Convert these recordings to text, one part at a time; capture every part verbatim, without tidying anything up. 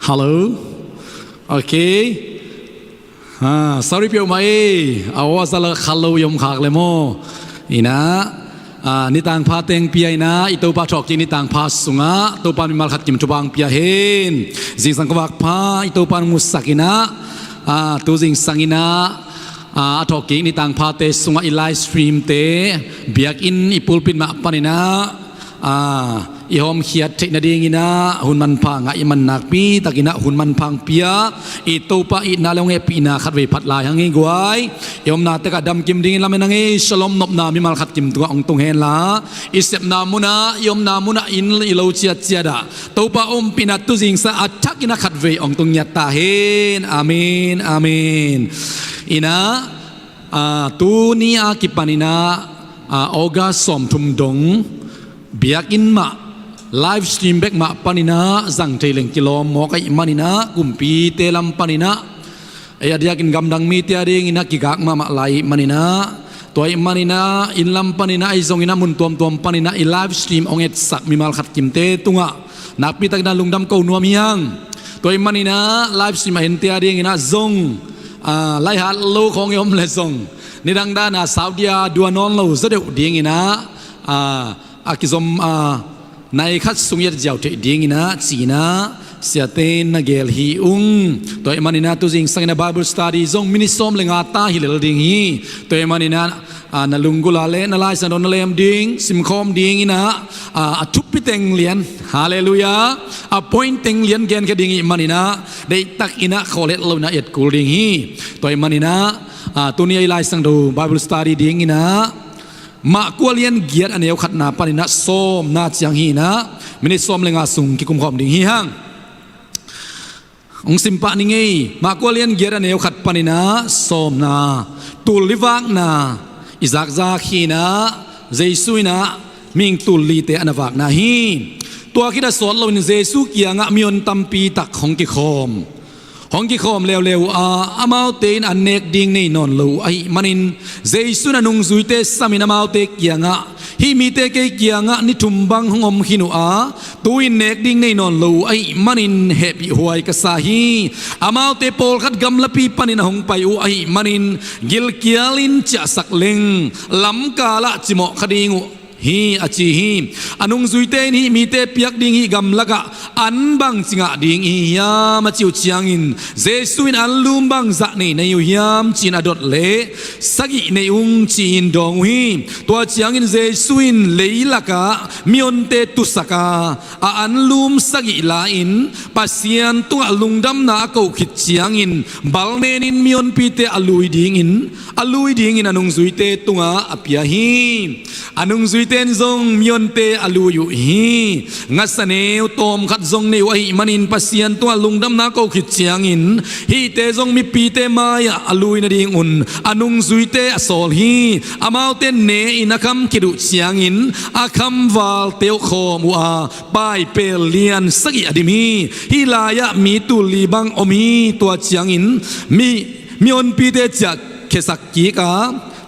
Hello. Okay. Ha, sorry peuhmah ei. A aw a za la kha lo i om khak le maw. Inah, a, nitangpha teng pia inah, i Topa thawhkik nitangpha sungah Topa mimal khat kim thupha hong pia hen. Zingsang khuavak pha i Topa hong musak inah, a, tu zingsang inah, a, a thawhkik nitangphate sungah i live stream te, biakinn i pulpit mah paninah, a, i hawmkhiat theih nadinginah hun manpha ngah i man nakpi takinah hun manpha hong pia, i Topa itna le hong hehpihna khatvei phat lai hang ei guai. I omna tekah damkim dingin lamen hang ei. Shalom nopna mimal khat kim tungah hong tung henla, i sepna munah, i omna munah, inn i lo ciatciat ah Topa ompihna tu zingsang a thakin a khatvei hong tung ngiat ta hen. Amen, amen. Inah, a, tuni a kipaninah, a, August sawmthum dong biakinn mah, live stream bek mah paninah zang thei leng kilawm mawk ahih maninah, kumpite lam paninah, ei a diakin gamdang mite a dinginah kigak mahmah lai ahih maninah, tua ahih maninah inn lam paninah, ahi zonginah mun tuamtuam paninah i live stream hong etsak mimal khat kimte tungah nakpi takinah lungdam ko nuam hi hang. Tua ahih maninah live stream a ente a dinginah zong, a, laihat lo khawng i om le zong, nidang dana Saudi a dua nawn lo zaw deuh dinginah, a, a kizom, a, nai khat sung i et ziau theih dinginah cinah siate in na gel hi ung. Tua ahih maninah tu zingsang inah Bible study zong minute sawm le nga ta hi lel ding hi. Tua ahih maninah, a, na lunggulh a le na Lai Siangtho na lem ding, simkhawm dinginah, a, a thupi teng lian, halleluiah, a point teng lian genkhia ding ahih maninah deihtak inah khawlet lo inah i et kul ding hi. Tua ahih maninah, a, tuni a i Lai Siangtho Bible study dinginah Mark a lian giat a neu khatna paninah sawmna ciang hi inah, minute sawm le nga sung kikumkhawm ding hi hang. Hong simpah ning ei. Mark a lian giat a neu khat paninah sawmna. Tul livakna i zakzak hi inah, Jesu inah mihing tul lite a na vakna hi. Tua khit a sawt loin Jesu kiangah mihon tampi tak hong kikhawm. Hong kikhawm leuleu uh a, amaute in an nek ding nei nawn lo uh ahih manin, Jesu in a nungzuite samin amaute kiangah, hih mite kei kiangah ni thum bang hong om khin uh a, tu-in nek ding nei nawn lo uh ahih manin hehpih huai ka sa hi. Amaute pawlkhat gamlapi panin a hong pai uh ahih manin, gilkialin ciahsak leng, lamkalah cimawh kha ding uh hi, a ci hi. A nungzuite in hih mite piak ding hih gamlakah an bangci ngah ding i hi hiam, a cih uh ciangin, Jesu in anlum bangzah nei na hi uh hiam ci-in a dot leh, sagih nei ung ci-in dawng uh hi. Tua ciangin Jesu in leilakah mihonte tusak a, a anlum sagih la-in Pasian tungah lungdamna a koh khit ciangin, balnenin mihonpite a lui dingin, a lui dingin a nungzuite tungah a pia hi. A nungzuite in zong mihonte a lui uh hi. Ngasa neu tawmkhat zong nei uh ahih manin Pasian tungah lungdamna a koh khit ciangin, hihte zong mipite mai-ah a lui nadingun a nungzuite a sawl hi. Amaute ne-in a kham khit uh ciangin, a khamvalte uh khawm uh a, paipel lian sagih a dim hi. Hih lai-ah mi tul li bang om hi. Tua ciangin mi, mihonpite ciahkhiasak kik a,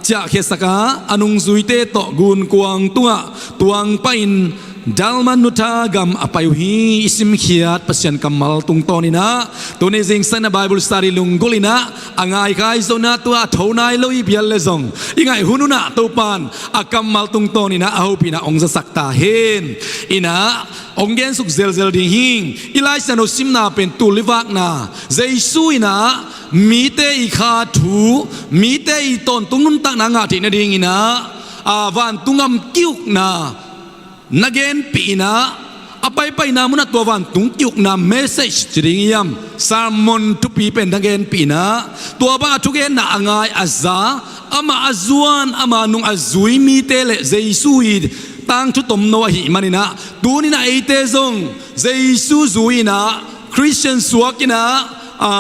ciahkhiasak a, a nungzuite tawh gunkuang tungah tuang pahin Dalmanutha gam a pai uh hi. I simkhiat Pasian kammal tungtawninah, tuni zingsang inah Bible study lunggulh inah, a ngaikhai zo inah, tua a tho nai lo i bial le zong, i ngaih hun unah Topan a kammal tungtawninah a hopihna hong zasak ta hen. Inah hong gensuk zelzel ding hi. I Lai Siangtho simna pen tul livakna, Jesu inah mite i kha thu, mite i tawntung nuntakna ngah theih nadinginah, a, vantung gam ki-ukna na genpih inah, a paipaina munah tua vantung ki-ukna message ci ding hiam, sermon thupi pen na genpih inah, tua bang a thugenna a ngai a za, amah a zuan, ama nung a zui mite le Jesu i tangthu tomno ahih maninah, tuninah eite zong Jesu zui inah, Khristian suak inah, a,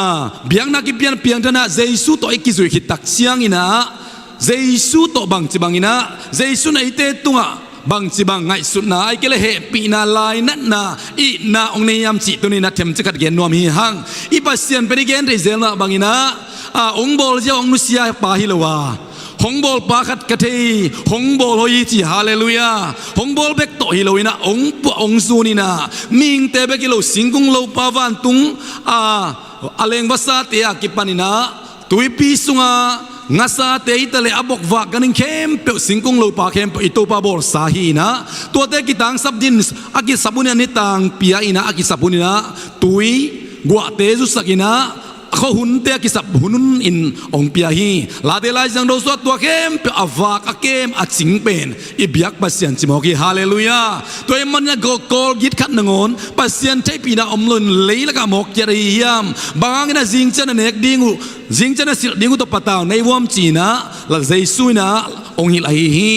biakna kipian piangthanah Jesu tawh i kizuih khit tak cianginah, Jesu tawh bangci banginah, Jesu in eite tungah bangci bang ngaihsutna, ahih kei leh hehpihna, lainatna, itna hong nei hiam cih tuninah themcikhat gen nuam hi hang. I Pasian pen i gen theih zel mah banginah, a, hong bawlzia hong nusia pa hi lo a, Hong bawlpa khat ka thei, hong bawl hoih hi ci, halleluiah. Hong bawl bek tawh hi loinah hong puah hong zuninah mihingte bek hi lo, singkung lopa vantung a, a lengvasate a kipaninah tuipi sunga ngasate hi taleh a bokvak ganhing khempeuh, singkung lopa khempeuh i Topa bawlsa hi-inah, tuate kitangsap din a kisap huninah nitang pia-inah a kisap huninah tui guahte zusakinah khuahunte a kisap hun in hong pia hi. Late Lai Siangtho sungah tua khempeuh a vak a kem a cing pen i biak Pasian ci mawk hi, halleluiah. Tua ahih maninah Kawlgit khat nangawn Pasian theihpihna om loin leilakah mawk kiat ahi hiam? Bang hanginah zingciang a nek ding uh, zingciang a silh ding uh tawh patau na hi uh hiam ci-inah Jesu inah hong hilh ahi hi.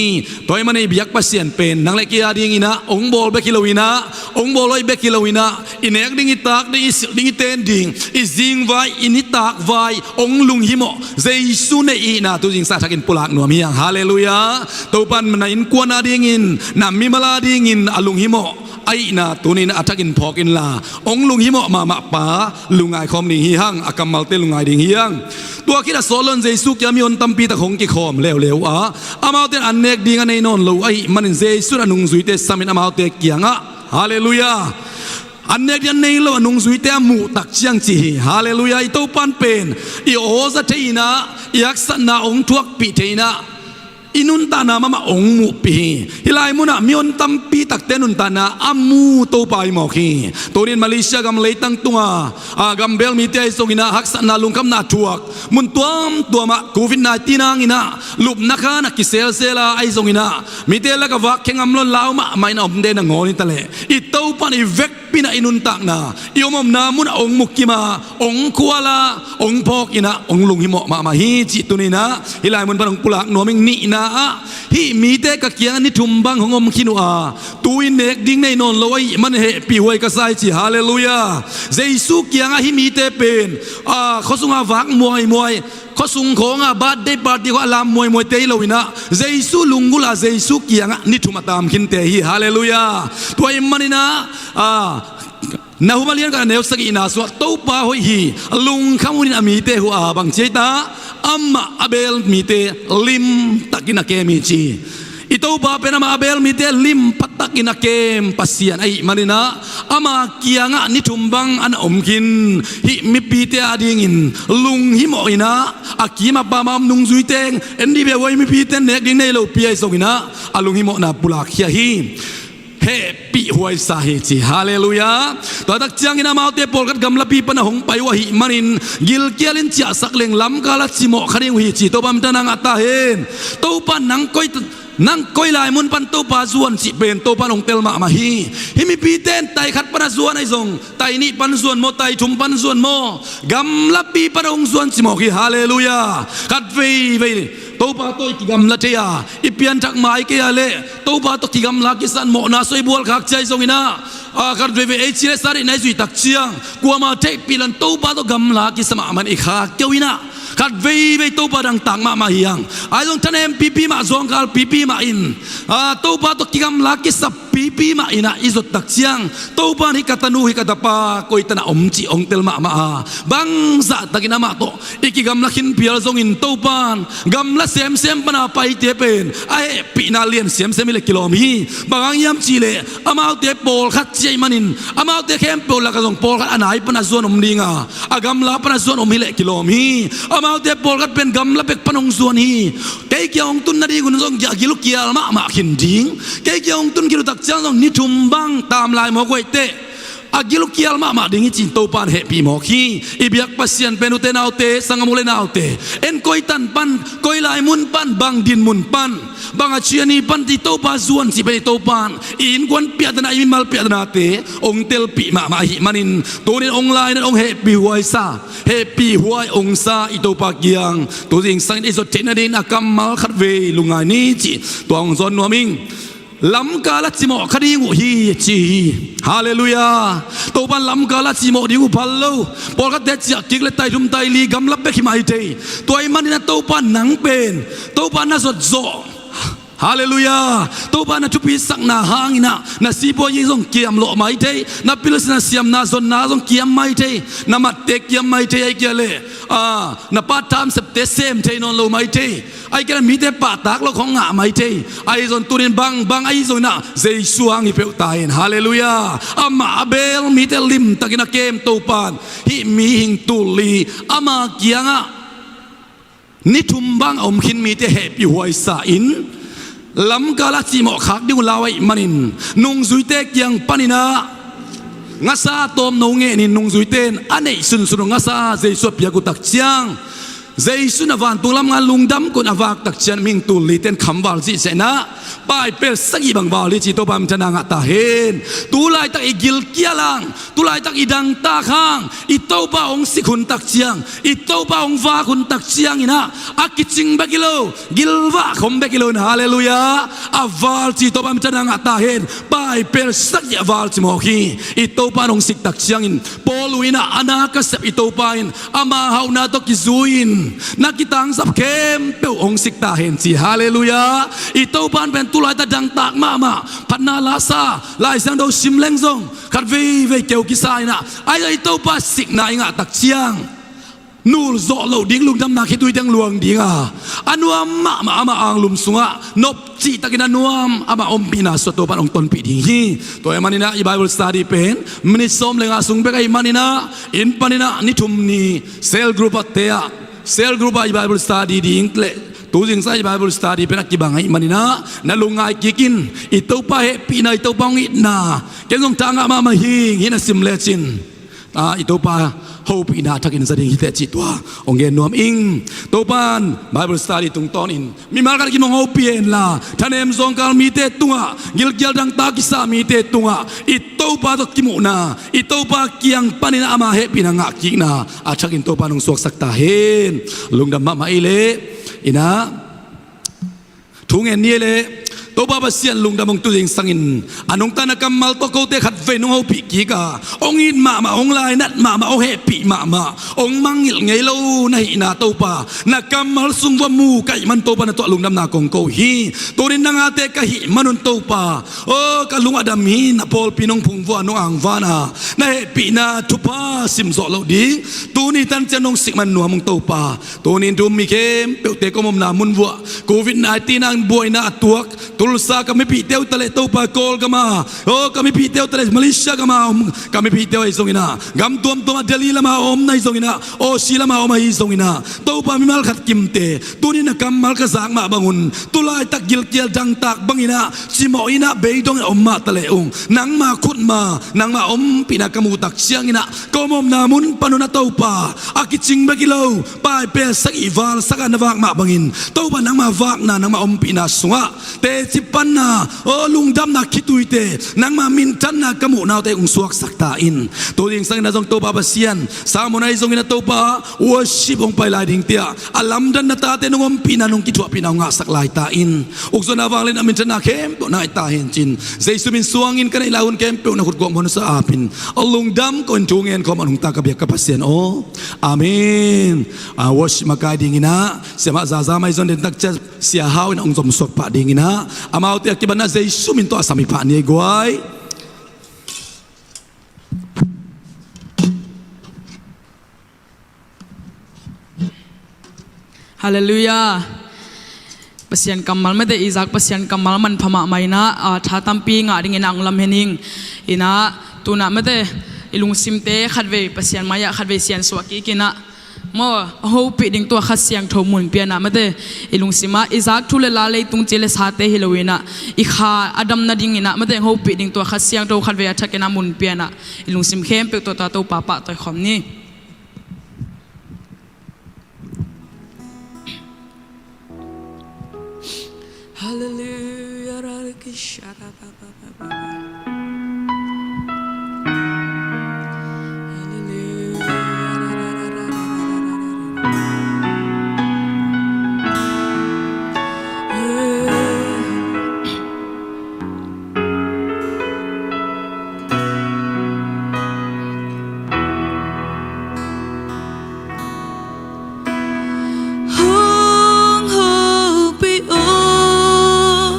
Tua ahih manin i biak Pasian pen nang le kei a dinginah hong bawl bek hi loinah, hong bawl hoih bek hi loinah, i nek ding, i tak ding, i silh ding, i ten ding, i zingvai, i nitakvai hong lunghimawh Jesu neih ihihna tu zingsa a thakin pulak nuam hi hang, halleluiah. Topa in na innkuan a dingin, na mimal a dingin a lunghimawh ahihna tuni-in a thakin phawk inla, hong lunghimawh mahmah pa lungngai khawm ding hi hang, a kammalte lungngai ding hi hang. Tua khit a sawt loin Jesu kiang mihon tampi tak hong kikhawm leuleu a, amaute in an nek ding a nei nawn lo ahih manin Jesu in a nungzuite samin amaute kiangah, halleluiah, an nek ding a nei lo a nungzuite a muh tak ciang ci hi, halleluiah. I Topa in pen i awza thei-inah, i haksatna hong thuakpih thei-inah, i nuntakna mahmah hong muhpih hi. Hih lai munah mihon tampi takte nuntakna a mu Topa hi mawk hi. Tuni-in Malaysia gam leitang tunga, a, gambel mite ahi zonginah haksatna, lungkhamna a thuak mun tuamtuamah covid nineteen hanginah lupna khan a kiselsel a, ahi zonginah mite lakah vak khia ngam loin lau mahmah in a omte nangawn hi taleh, i Topa in i vekpi-inah i nuntakna, i omomna munah hong mukim a, hong khual a, hong phawk inah hong lunghimawh mahmah hi cih tuni-inah hih lai mun pan hong pulak nuam ing. Nihna ah, hih mite ka kiangah ni thum bang hong om khin uh a, tu-in nek ding nei nawn lo ahih manin hehpih huai ka sa hi ci, halleluiah. Jesu kiangah hih mite pen, a, khuasunga vak muaimuai, khuasung khawnga birthday party khawng a lam muaimuaite hi loinah Jesu lunggulh a, Jesu kiangah ni thum a taam khinte hi, halleluiah. Tua ahih maninah, a, Nahum a lian khat a neu sagihna sungah Topa hoih hi, lungkham hunin a mite huh a, bang ci ei ta, amah a beel mite limtakin a kem hi ci. I Topa pen amah a beel mite limpatakin a kem Pasian ahih maninah, ama kiangah ni thum bang a na om khin hih mipite a dingin lunghimawh inah, a kim a pam a om nungzuite, N D P huai mipite nek ding nei lopi ahi zonginah a lunghimawhna pulakkhia hi. Hehpih huaisa hi ci, halleluiah. Tua tak ciangin amaute pawlkhat gamlapi pana hong pai uh ahih manin gilkialin ciahsak leng lamkala cimawh kha ding uh hi ci, Topa minthanna ngah ta hen. Topa nang koi, nang koi lai mun pan Topa zuan cih pen Topa in hong tel mahmah hi. Hih mipite in tai khat pana zuan ahi zong, tai nih pan zuan maw, tai thum pan zuan maw, gamlapi pana hong zuan cimawh hi, halleluiah. Khat veivei Topa tawh i kigamla thei a, i pianthak mai kei a leh Topa tawh kigamla kisat mawhna soi bual khak ciai zonginah, a, khat veivei ei ci le sa deihna i zuih tak ciang kuama theihpih loin Topa tawh gamla kisa mahmah in i khak keu inah, khat veivei Topa dangtak mahmah hi hang. Ahi zong thanem pipi mah, zawngkhal pipi mah in, a, Topa tawh kigamla kisap pipi mah inah i zot tak ciang Topa in hih ka tanu, hih ka tapa koi tan a om cih hong tel mahmah a, bangzah takin amah tawh i kigamla khin phial zongin Topa in gamla semsem pana paite pen a hehpihna lian semsem hileh kilawm hi. Bang hang hiam cihleh amaute pawlkhat ci ahih manin amaute khempeuh lakah zong pawlkhat a nai pana zuan om ding a, a gamla pana zuan om hileh kilawm hi. Amaute pawlkhat pen gamla bek pana hong zuan hi. Kei kiang hong tun nadingun zong a gil uh kial mahmah khin ding. Kei kiang hong tun khit uh tak ciang zong ni thum bang taam lai mawk uh ahi teh, a gil uh kial mahmah ding hi ci-in Topa in hehpih mawk hi. I biak Pasian pen, ute naute, sanggam u le naute, en koi tan pan, koi lai mun pan, bang dinmun pan, bang a ciani pan i Topa zuan cih pen i Topa in i innkuan piahtana, i mimal piahtanate hong telpih mahmah ahih manin tuni-in hong lainat, hong hehpih huaisa, hehpih huai hong sa i Topa kiang tu zingsangin i zot theih nadingin a kammal khat vei lungngai ni cih tua hong zawn nuam ing. Lamkala cimawh kha ding uh hi ci hi. Halleluiah. Topa in lamkala cimawh ding uh phal lo. Pawlkhatte ciah kik le tai thum tai li gamla bek hi mah hi thei. Tua ahih manin a Topa in nang pen, Topa in na zotzawh Halleluiah. Topa na thupi sakna hangin ah na sipuazi zong kiam lawh mai thei, na pilsina siamna zonna zong kiam mai thei, na matte kiam mai thei, ahih kei leh na part time septe sem thei nawn lo mai thei, ahih kei leh mite pahtak lo khong ngah mai thei. Ahi zong tuni-in bangbang ahi zongin ah Jesu hang hi peuh ta hen. Halleluiah. Amah a bel mite limtakin a kem Topa in hih mihing tul li ama kiangah ni thum bang a om khin mite hehpihhuai sa-in, lamkal a cimawh khak ding uh lau ahih manin nungzuite kiang panin ah ngasa tawmno ngenin nungzuite in a neih sunsun uh ngasa Jesu a piak uh tak ciang, Jesu in a vantung lam ngan lungdam koih a vak tak ciang mihing tul lite in kham val zihziah in ah paipel sagih bang val hi ci, Topa minthanna ngah ta hen. Tu laitak i gilkial hang, tu laitak i dangtak hang i Topa hong sik hun tak ciang, i Topa hong vak hun tak ciangin ah a kicing bek hi lo, gilvah khom bek hi lo in, halleluiah, a val ci, Topa minthanna ngah ta hen. Paipel sagih a val ci mawk hi. I Topa in hong sik tak ciangin Paul in ah a na ka sep i Topa in ama hauhna tawh kizui-in na kitangsap khempeuh hong sik ta hen ci, halleluiah. I Topa in pen tu laitak dangtak mahmah, phatna la sa, Lai Siangtho sim leng zong khat veivei keu kisa in ah, ahi zong i Topa sikna i ngah tak ciang nul zawh loh ding lungdamna khitui teng luang ding a, a nuam mahmah ama anglum sungah nop cihtakin a nuam ama ompihna sungah Topa in hong tonpih ding hi. Tua ahih manin ah i Bible study pen minute sawm le nga sung bek ahih manin ah inn panin ah ni thum ni cell group ah te ah, cell group ah i Bible study ding le tu zingsang i Bible study pen a kibang ahih manin ah na lungngai kik in. I Topa hehpihna, i Topa hong itna ken zong thangah mahmah hi. Hih na sim lecin i Topa hopihna a thakin za ding hi teh cih tua hong gen nuam ing. Topa in Bible study tungtawnin mimal khat kim hong hopih henla, thanem zawngkal mite tungah, gilkial dangtak kisa mite tungah i Topa tawh kimuhna, i Topa kiang panin ama hehpihna ngahkikna a thakin Topa in hong suaksak ta hen. Lungdam mahmah ei leh. Inah thu ngen ni ei leh. Topa Pasian lungdam ung, tu zingsangin a nungta na kammal tawh kote khat vei nong hopih kik a, hong it mahmah, hong lainat mahmah, hong hehpih mahmah, hong mangngilh ngei lo na hihna Topa, na kammal sung va mu ka hih man Topa na tungah lungdamna kong ko hi. Tuni-in nang ate ka hih manun Topa, aw ka lung a dam hi. Na pawlpi nong phungvuah, nong angvan a, na hehpihna thupha simzawh loh ding tuni tan ciang nong sik man nuam ung Topa. Tuni-in thu-um mi khempeuhte ka om omna mun vuah Covid nineteen a buaina a tuak Tulsa ka mipihte uh taleh Topa Kawlgam a, aw ka mipihte uh taleh Malaysia gam a om ka mipihte uh ahi zongin ah, gam tuamtuam ah Delhi lam a om na hi zongin ah, Aussie lam a om ahi zongin ah, Topa mimal khat kimte tuni-in na kammal ka zak mah bangun tu laitak gilkial dangtak bangin ah cimawh in ah beidong in ah om mah taleh ung, nangma khutma, nangma ompihna ka muh tak ciangin ah ka om omna mun panun ah Topa, a kicing bek hi lo, paipel sagih val sak a na vak mah bangin Topa nangma vakna, nangma ompihna sungah teci panna, aw lungdamna khituite, nangma minthanna ka muhna uh te hong suaksak ta in. Tu zingsangin ah zong Topa Pasian, sermon ahi zongin ah Topa worship hong pai lai ding tiah a lamdang na tate nong ompihna, nong kithuahpihna hong ngahsak lai ta in. Ukzawhna vangliatna minthanna khempeuh na ngaih ta hen cin, Jesu min suangin ka neih lai hun khempeuh na khut guak muansa apin a lungdam ko-in thu ngen khawm a nungta ka biak ka Pasian aw. Amen. A worship makai dingin ah siamah zaza mai zong den tak ciang Sia Hau in ah hong zom suak pah dingin ah, amaute a kipan ah Jesu min tawh a sam hi pah ni ei guai. Halleluiah. Pasian kammal mate, Isaac Pasian kammal manpha mahmah in ah, ah, tha tampi ngah dingin ah hong lam hen ing. In ah tu-in ah mate, i lungsimte khatvei Pasian mai-ah khatvei siansuah kik in ah, maw, hong hopih ding tua Kha Siangtho mun pia in ah mate, i lungsim ah Isaac thu le la, leitung ci le sate hi lo in ah, i kha a dam nadingin ah mate, hong hopih ding tua Kha Siangtho khatvei a thakin ah mun pia in ah, i lungsim khempeuh tawh tua Topa pahtawi khawm ni. Hallelujah. Hong hopih o,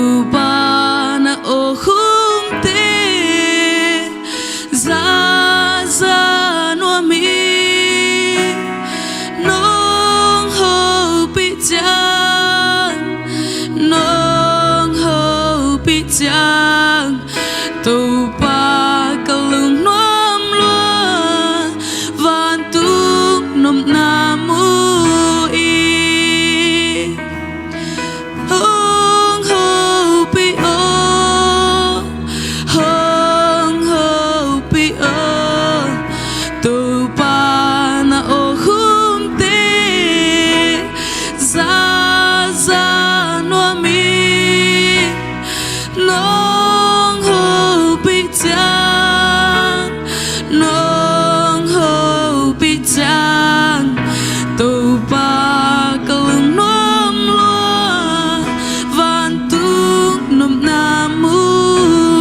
Topa na aw khumte zaza nuam hi. Nong hopih ciang, nong hopih ciang, Topa ka lungnuam lua, vantung nopna mu hi. Hong hopih aw, hong hopih aw, Topa na aw khumte zaza nuam hi. Nong hopih ciang, nong hopih ciang, Topa ka lungnuam lua, vantung nopna mu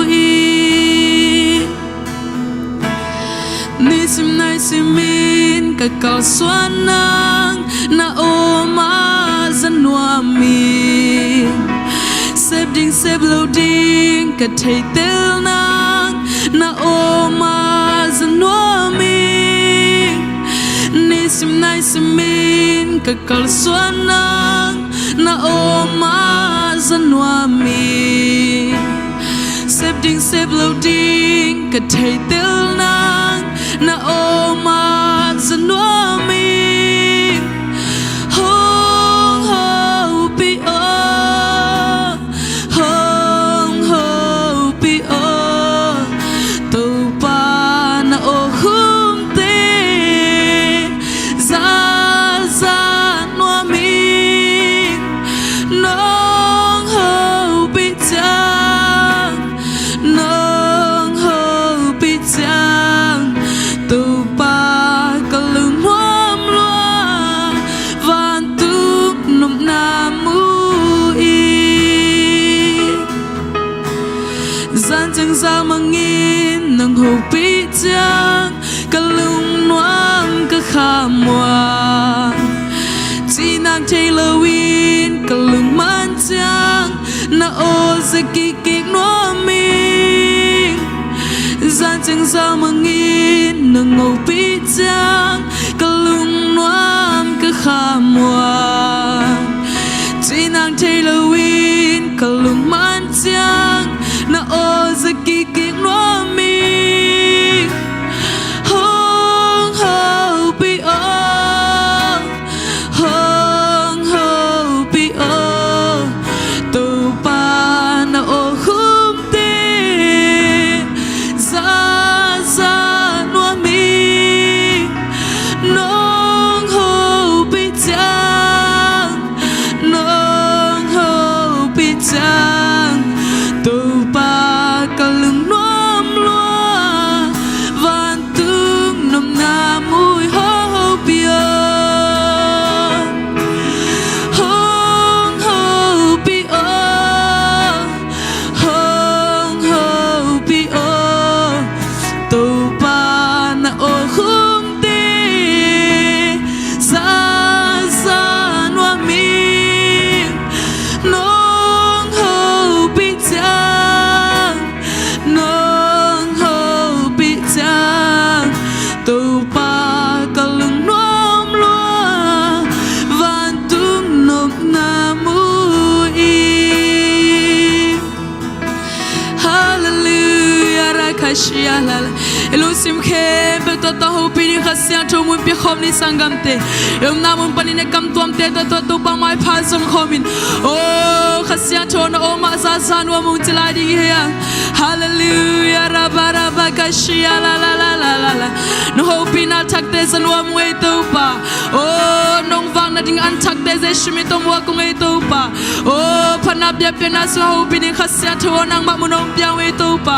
hi. Nisim naisim in ka kalsuan nang na aw mah za nuam hi. Sep ding sep lo ding ka theitel nang na aw mah za nuam hi. Nisim naisim in ka kalsuan nang na aw mah za nuam hi. Sep ding sep lo ding ka theitel nang na aw mah za nuam hi. Hong hopih aw, hong hopih aw, Topa na aw khumte zaza nuam hi. Nong hopih ciang, nong hopih ciang, Topa ka lungnuam lua, vantung nopna mu hi. Zan ciang zan mangin nong hopih ciang, ka lungnuam ka khamuang. Cih nang thei loin ka lungman ciang, na aw za kik kik nuam hi. Zan ciang zan mangin nong hopih ciang, ka lungnuam ka khamuang. Cih nang thei loin ka lungman ciang, na aw za kik kik nuam hi. Hong hopih aw, hong hopih aw, Topa na aw khumte zaza nuam hi. Nong hopih ciang, nong hopih ciang, Topa ka lungnuam lua, vantung nopna mu hi. Hong hopih aw, hong hopih aw, hong hopih aw, Topa na aw khumte zaza nuam hi. Nong hopih ciang, nong hopih ciang, Topa ka lungnuam lua, vantung nopna mu hi. Halleluiah, rakashia lala. I lungsim khempeuh tawh hong hopih ding Kha Siangtho mun pia khawm ni sanggamte. I omna mun panin i kam tuamte tawh Topa maipha zom khawmin, aw Kha Siangtho na aw mah zaza nuam ung ci lai ding hi hang. Halleluiah, raba raba kashia lala. Nong hopihna thakte za nuam ung ei Topa. Aw nong vakna ding an thakte Jesu min tawh muak ung ei Topa. Aw phatna biakpiakna sungah hong hopih ding Kha Siangtho aw nangmah mun ah hong pia ung ei Topa.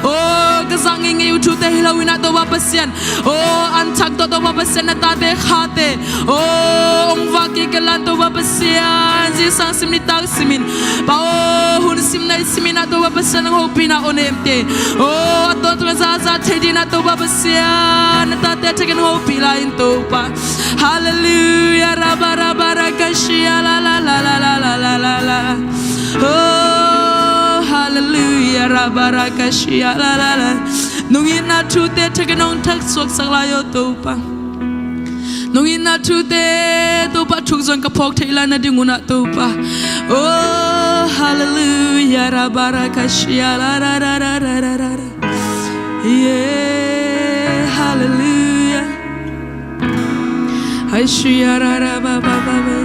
Aw ka zak ngeingei uh thute hi loin ah Topa Pasian, aw an thak tawh Topa Pasian na tate khate, aw hong vak kei kei lan Topa Pasian, zingsang sim nitak simin, Pa aw hun sim nai simin ah Topa Pasian hong hopihna aw nemte, aw a tawntung a zaza thei dingin ah Topa Pasian na tate a thakin hong hopih lai in Topa. Halleluiah, raba raba rakashia lala. Aw Barakashia la la la. Nong itna thute thak in hong thak suaksak lai aw Topa. Nong itna thute Topa thuk zong ka phawk theih lai nading un ah Topa. Oh, hallelujah, ra barakashia la ra ra ra ra ra ra. Yeah, hallelujah. Hai shia ra ra ba ba ba ba.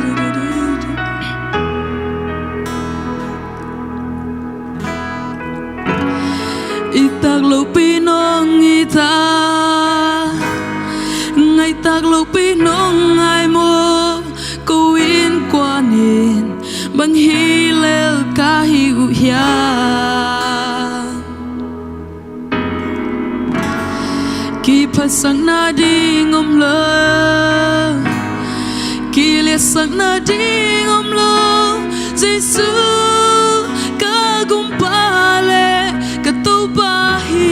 I tak lopi nong i tak, ngai tak lopi nong ngai maw, ko innkuan in bang hi lel ka hi uh hiam? Kiphatsakna ding om lo, kiliatsakna ding om lo, Jesu ka gumpa le ka Topa hi.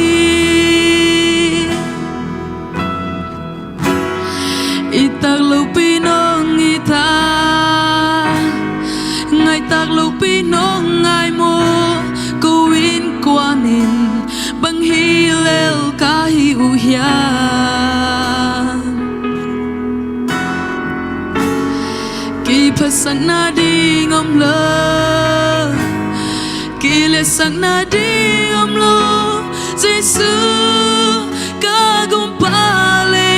I tak lopi nong i tak, ngai tak lopi nong ngai maw, ko innkuan in bang hi lel ka hi uh hiam? Kiphatsakna ding om lo, kiliatsakna ding om lo, Jesu ka gumpa le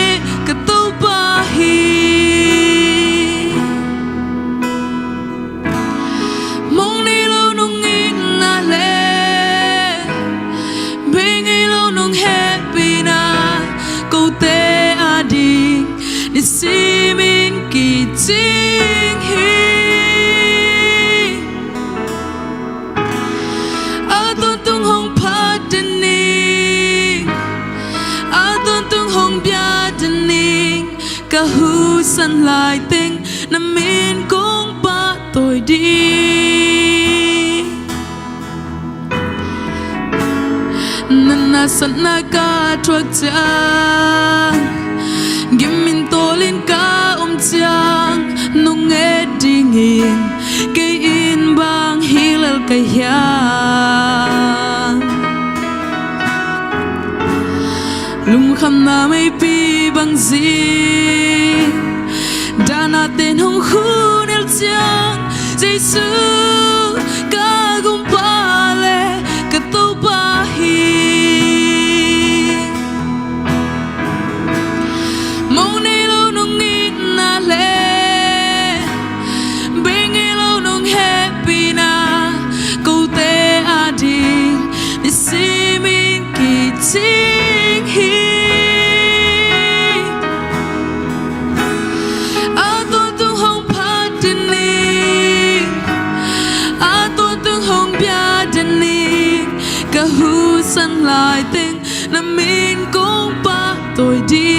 ka Topa hi. Mong nei lo nong itna le, bei ngei lo nong hehpihna, kote ading nisimin kicing hi. A tawntung hong phat den ning, a tawntung hong bia den ning, ka husan lai teng na min kong pahtawi ding. Na nasepna ka thuak ciang, gim in tawlin ka om ciang, nong et dingin kei in bang hi lel ka hiam? Lungkhamna meipi bang zing, dahna ten hong khunel ciang, Jesu ka gumpa le ka Topa hi. Mong nei lo nong itna le, bei ngei lo nong hehpihna, kote ading nisimin kicing hi. A tawntung hong phat den ning, a tawntung hong bia den ning, ka husan lai teng na min kong pahtawi ding.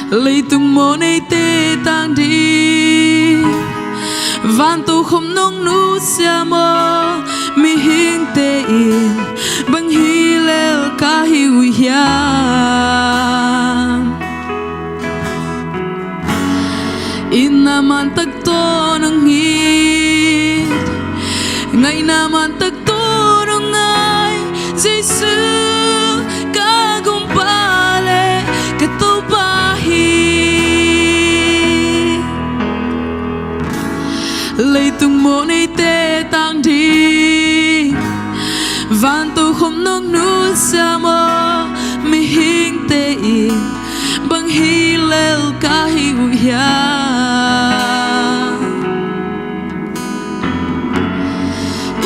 Leitung mawhneite tang ding, van tokhom nong nusia maw, mihingte in bang hi lel ka hi uh hiam? Itna man tak tawh nong it, ngaihna man tak tawh nong ngai, Jesu ka gumpa le ka Topa hi. Leitung mawhneite tang ding, van tokhom nong nusia maw, mihingte in bang hi lel ka hi uh hiam?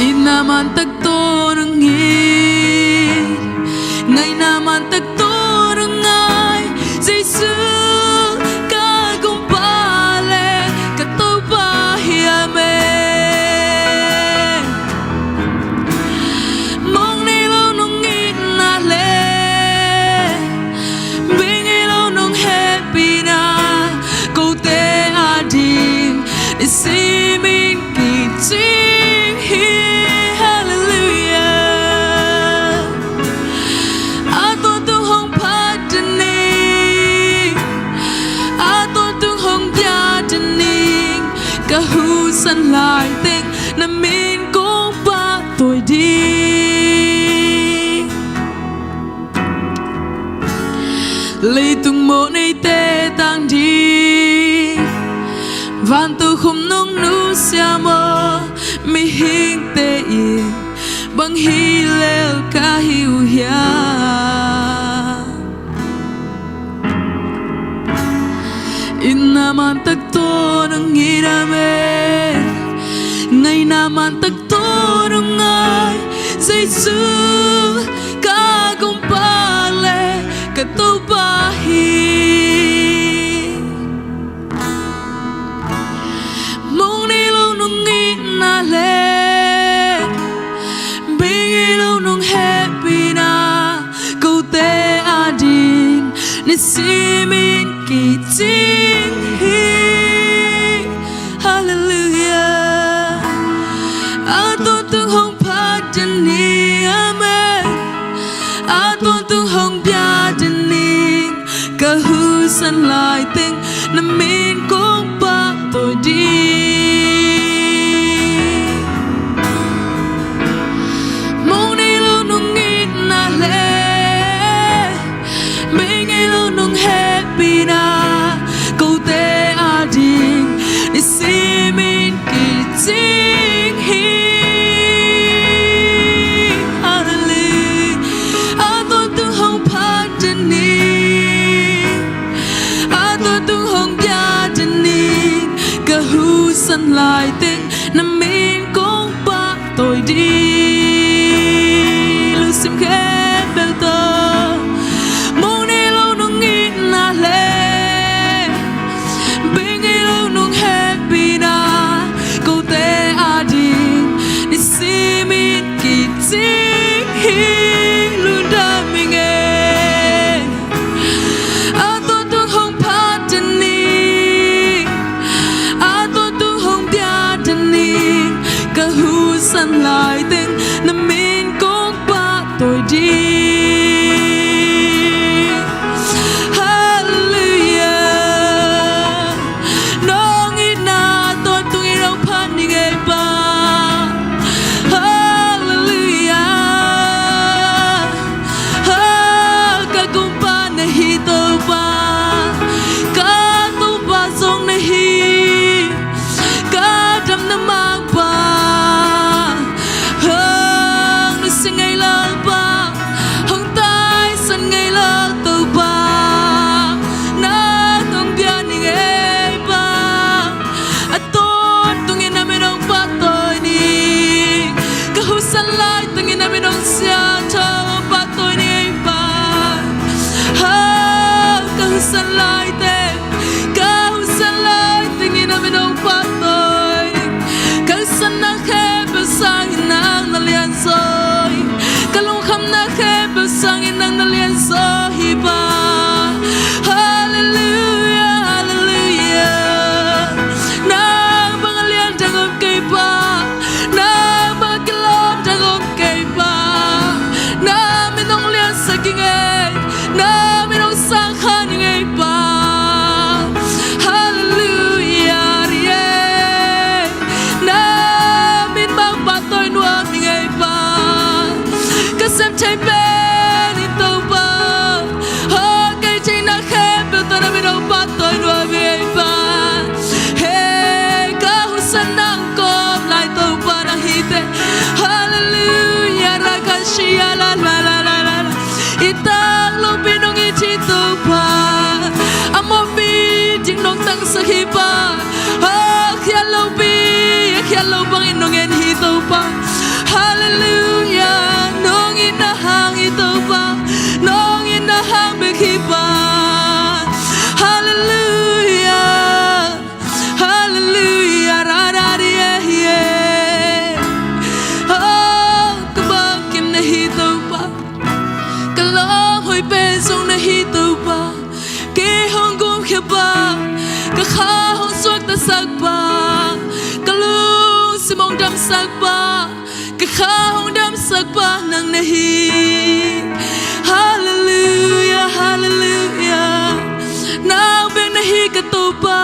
Itna man tak tawh nong it, ngaihna man tak tawh nong ngai, Jesu ka gumpa le ka Topa hi. Amen. Mong nei lo nong itna le, bei ngei lo nong hehpihna, kote ading nisimin kicing hi. Hallelujah. A tawntung hong phat den ning, a tawntung hong bia den ning, ka Husan lai teng na min kong pahtawi ding. Leitung mawh neite tang ding vantokhom nong nusia maw? Mihingte in bang hi lel ka hi uh hiam? Itna man tak tawh nong it a, ngaihna man tak tawh nong ngai. Jesu ka Gumpa le ka Topa hi. Mong nei lo nong itna le bei ngei lo nong hehpihna kote ading nisimin kicing hi. Halleluiah. A tawntung hong phat den ni, amen. A tawntung hong bia den ni. Ka husan lai teng na min kong pahtawi ding. Mong nei lo nong itna le bei ngei lo nong hehpihna kote ading nisimin kicing hi. Halleluiah. A tawntung hong phat den ni, a tawntung hong bia den ni. Ka husan lai teng na min kong pahtawi ding. Lungsim khempeuh tawh. Mong nei lo nong itna le bei ngei lo nong hehpihna kote ading nisimin kicing hi. Lungdam ing e. A tawntung hong phat den ni, a tawntung hong bia den ni. Ka husan lai teng na min kong pahtawi ding. Halleluiah. Nong itna tawntung in hong phat ning ei Pa. Halleluiah. Ha, ka Gumpa na hi Topa, ka Topa zong na hi, ka damna mangpa. Hong nusia ngei Lalpa, hong taisan ngei Lal Topa, nang hong bia ning ei Pa. A tawntungin na min hong pahtawi ni. Ka husan lai tengin na min hong siangtho, hong pahtawi ni ei Pa. Ha, ka husan lai teng, ka husan lai tengin na min hong pahtawi. Ka husanna khempeuh sangin nang na lianzaw hi. Ka lungkhamna khempeuh sangin nang na lianzaw hi Pa. Halleluiah, halleluiah. Nang bang a lian dang om kei Pa, nang bang a kilawm dang om kei Pa. Na min hong liansak ing ei, na min hong sangkhia ning ei Pa. Halleluiah, ri ei. Na min bang pahtawi nuam ning ei Pa. Ka sem thei pen in Topa, hong kei theihna khempeuh tawh na min hong pahtawi nuam ing ei Pa. He, ka husan nang kawm lai Topa nang hi teh. Halleluiah, rakashia la la la la la. I tak lopi nong it hi Topa, a mawhpi ding nong tangsak hi Pa. A khial lopi, a khial lo bangin nong en hi Topa. Halleluiah, nong itna hang hi Topa, nong itna hang bek hi Pa. Halleluiah, halleluiah, ra ra di e hi e. Oh, ka bangkim na hi Topa, ka lawng hoih pen zong na hi Topa. Kei hong gumkhia pa, ka kha hong suaktasak pa, ka lungsim hong damsak pa, ka kha hong damsak pa nang na hi. Halleluiah, halleluiah. Nang bek na hi ka Topa,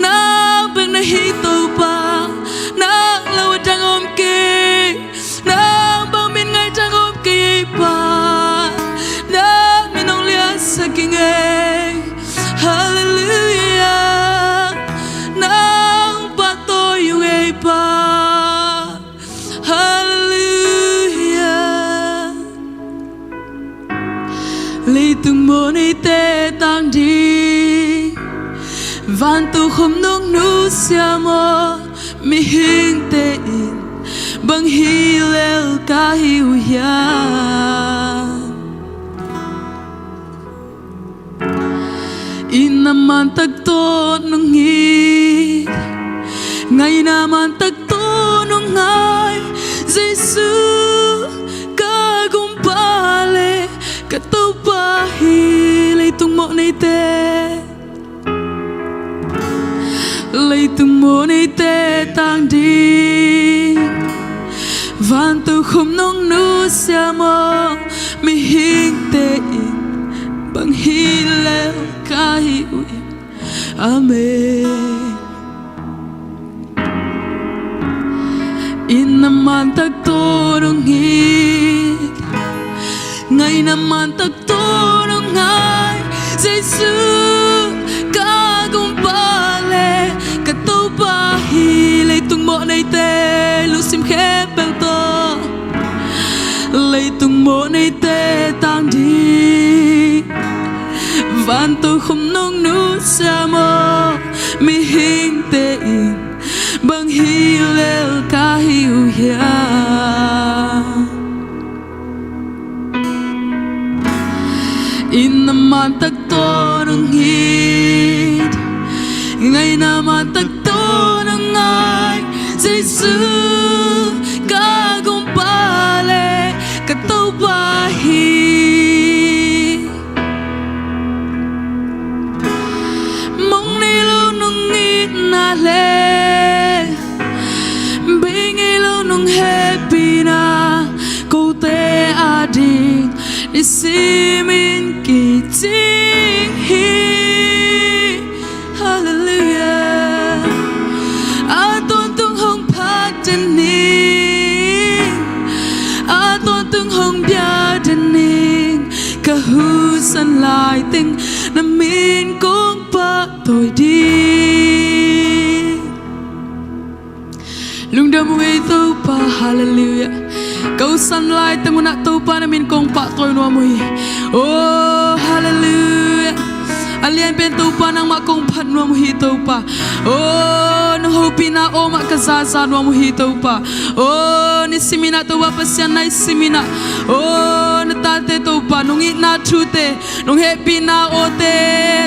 nang bek Hi Topa, nang lo a dang om kei, nang bang min ngai dang om kei Pa, nang min hong liansak ing ei. Halleluiah. Nang pahtawi ung ei Pa. Halleluiah. Leitung mawhneite tang ding, vantokhom nong nusia maw, mihingte in bang hi lel ka hi uh hiam? Itna mantak tawh nong it, ngaina mantak tawh nong ngai, Jesu ka gumpa le ka Topa hi. Leitung mawhneite, leitung mawhneite tang ding, vantokhom nong nusia maw, mihingte in bang hi lel ka hi uh hiam? Amen. Itna mantak tawh nong it, ngaina mantak tawh nong ngai, Jesu ka gumpa le ka Topa hi. Leitung mawhneite, lungsim khempeuh tawh, leitung mawhneite tang ding, vantokhom nong nusia maw, mihingte in bang hi lel ka hi uh hiam? Itna mantak tawh nong it, ngaina mantak tawh nong ngai, Jesu ka gumpa le ka Topa hi. Mong nei lo nong itna le, bei ngei lo nong hehpihna, kote ading nisimin kicing hi. Halleluiah. A tawntung hong phat den ning, a tawntung hong bia den ning, ka husan lai teng na min kong pahtawi ding. Lungdam ung ei Topa, halleluiah. Ka husan lai teng un ah Topa na min kong pahtawi nuam uh hi. Oh, halleluiah. A lianpen Topa nangmah kong phat nuam uh hi Topa. Oh, nong hopihna aw mah ka zaza nuam uh hi Topa. Oh, nisimin ah Topa Pasian, nisimin ah, oh, na tate Topa nong itna thute, nong hehpihna awte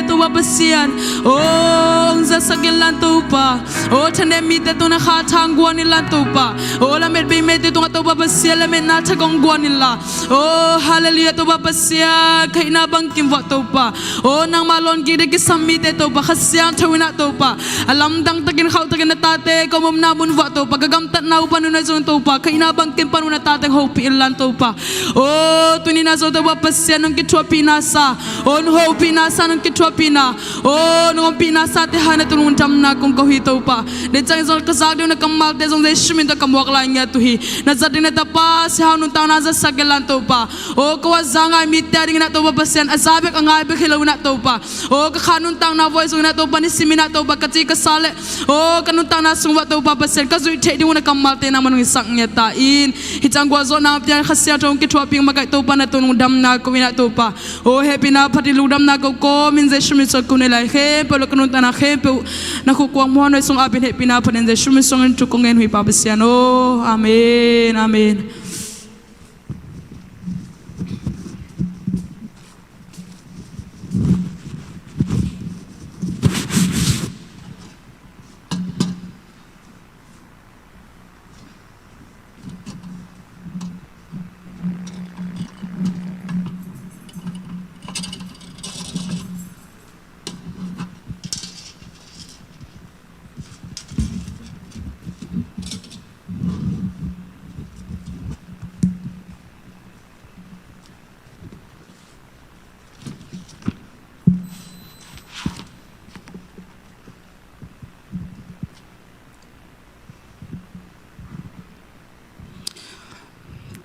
Topa Pasian, oh, hong zasak in lan Topa. Oh, thanem mite tung na kha thang guan in lan Topa. Oh, lamet bei mite tungah Topa Pasian, lametna thak hong guan in la. Oh, halleluiah Topa Pasian, ka itna bangkim vuah Topa. Oh, nangmah lawn kik ding kisam mite Topa, Kha Siangtho in ah Topa, a lamdang takin khauh takin na tate ka om omna mun vuah Topa, ka gamtatna uh pan un ah zong Topa, ka itna bangkim pan un na tate hong hopih in lan Topa. Oh, tuni-in ah zong Topa Pasian nong kithuahpih nasa, oh, nong hopih nasa, nong kithuahpihna, oh, nong ompih nasate hangin ah tuni-in damna kong ko hi Topa. Dei ciangin zong ka zak ding uh na kammalte zong Jesu min tawh ka muak lai ngiat uh hi. Na zat ding na tapa Sia Hau nuntakna zatsak in lan Topa. Oh, ko a za ngai mite a dingin ah Topa Pasian, a za bek a ngai bek hi lo in ah Topa, oh, ka kha nuntakna vuah zong in ah Topa, nisimin ah Topa, ka ci ka sa le, oh, ka nuntakna sung vuah Topa Pasian, ka zuih theih ding uh na kammalte nangman hong hisak ngiat ta in. Hih ciang gualzawhna hong pia in, Kha Siangtho hong kithuahpih in, makaih Topa, na tuni-in damna ko in ah Topa. Oh, hehpihna phat in, lungdamna ko kawmin Jesu min suang ko nei lai khempeuh le ka nuntakna khempeuh na khukhuak muanhuai sung apin, hehpihna phat in Jesu min suangin thu kong ngen uh hi Pa Pasian aw. Amen. Amen.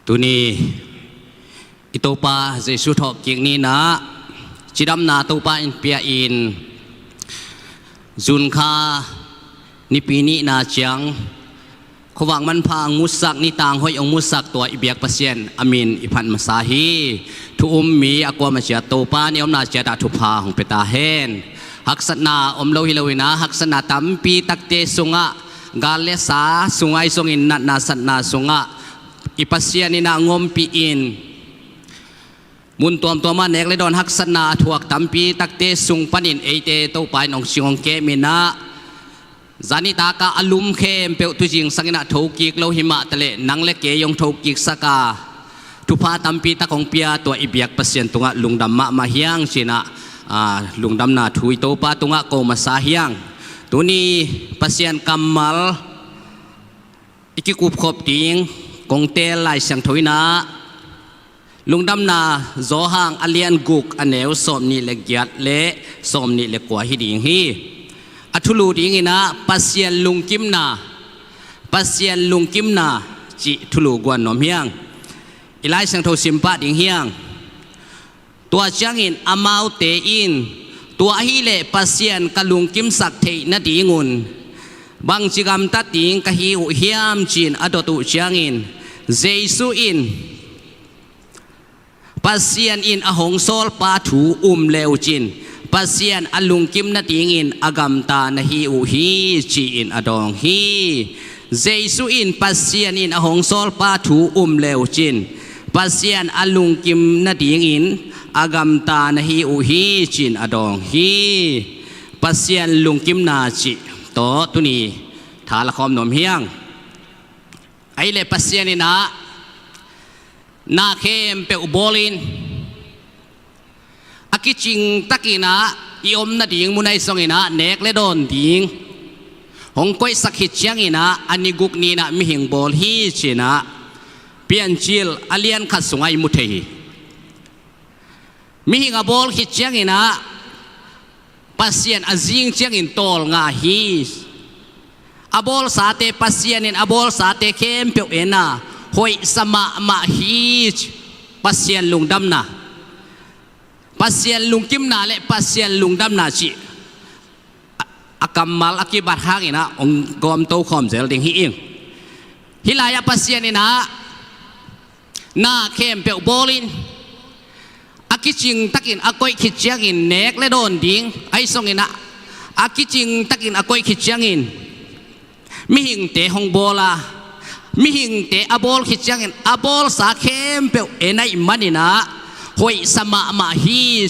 Tuni i Topa Jesu thawhkik ni-in ah cidamna Topa in pia-in, June kha nipi nihna ciang khuavak manpha hong musak, nitang hoih hong musak tua i biak Pasian a min i phat masa hi. Thu um mi a kuamah ciat Topa in i omna ciat ah thupha hong pia ta hen. Haksatna om lo hi lo-in ah, haksatna tampi takte sungah, gal le sa sungah, ahi zongin natna satna sungah i Pasian in ah hong ompih in, mun tuamtuam ah nek le dawn, haksatna a thuak tampi takte sung panin eite Topa in hong cing hong kem in ah, zanitak ah a lum khempeuh tu zingsang in ah thokik lo hi mah taleh, nang le kei hong thokiksak a, thupha tampi tak hong pia tua i biak Pasian tungah lungdam mahmah hi hang ci-in ah, aa, lungdamna thu i Topa tungah ko masa hi hang. Tuni Pasian kammal i kikupkhop ding kong teel Lai Siangtho in ah, Lungdamna Johan a lian guk, a neu sawmnih le giat le sawmnih le kua hi ding hi. A thulu dingin ah Pasian lungkimna, Pasian lungkimna cih thulu guan nuam hi hang. I Lai Siangtho sim pah ding hi hang. Tua ciangin amaute in, "Tua ahih leh Pasian ka lungkimsak theih nadingun bangci gamtat ding ka hi uh hiam?" ci-in a dot uh ciangin, Jesu in, "Pasian in a hong sawlpa thu um le uh cin, Pasian a lungkim nadingin a gamta na hi uh hi," ci-in a dawng hi. Jesu in, "Pasian in a hong sawlpa thu um le uh cin, Pasian a lungkim nadingin a gamta na hi uh hi," ci-in a dawng hi. Pasian lungkimna cih tawh tuni tha la khawm nuam hi hang. Ahih leh Pasian in ah na khempeuh bawlin, a kicing takin ah i om nading mun ahi zongin ah nek le dawn ding hong koihsak khit ciangin ah, a ni guk ni-in ah mihing bawl hi ci-in ah Piancil a lian khat sungah i mu thei hi. Mihing a bawl khit ciangin ah Pasian a zing ciangin tawlnga hi. A bawlsate, Pasian in a bawlsate khempeuh en a, hoihsa mahmah hi. Pasian lungdamna, Pasian lungkimna le Pasian lungdamna cih a, a kammal a kibat hangin ah hong gawm tokhawm zel ding hi ing. Hih lai-ah Pasian in ah na khempeuh bawlin, a kicing takin a koih khit ciangin nek le dawn ding ahi zongin ah, a kicing takin a koih khit ciangin mihingte hong bawl a, mihingte a bawl khit ciangin a bawlsa khempeuh en ahih manin ah hoihsa mahmah hi.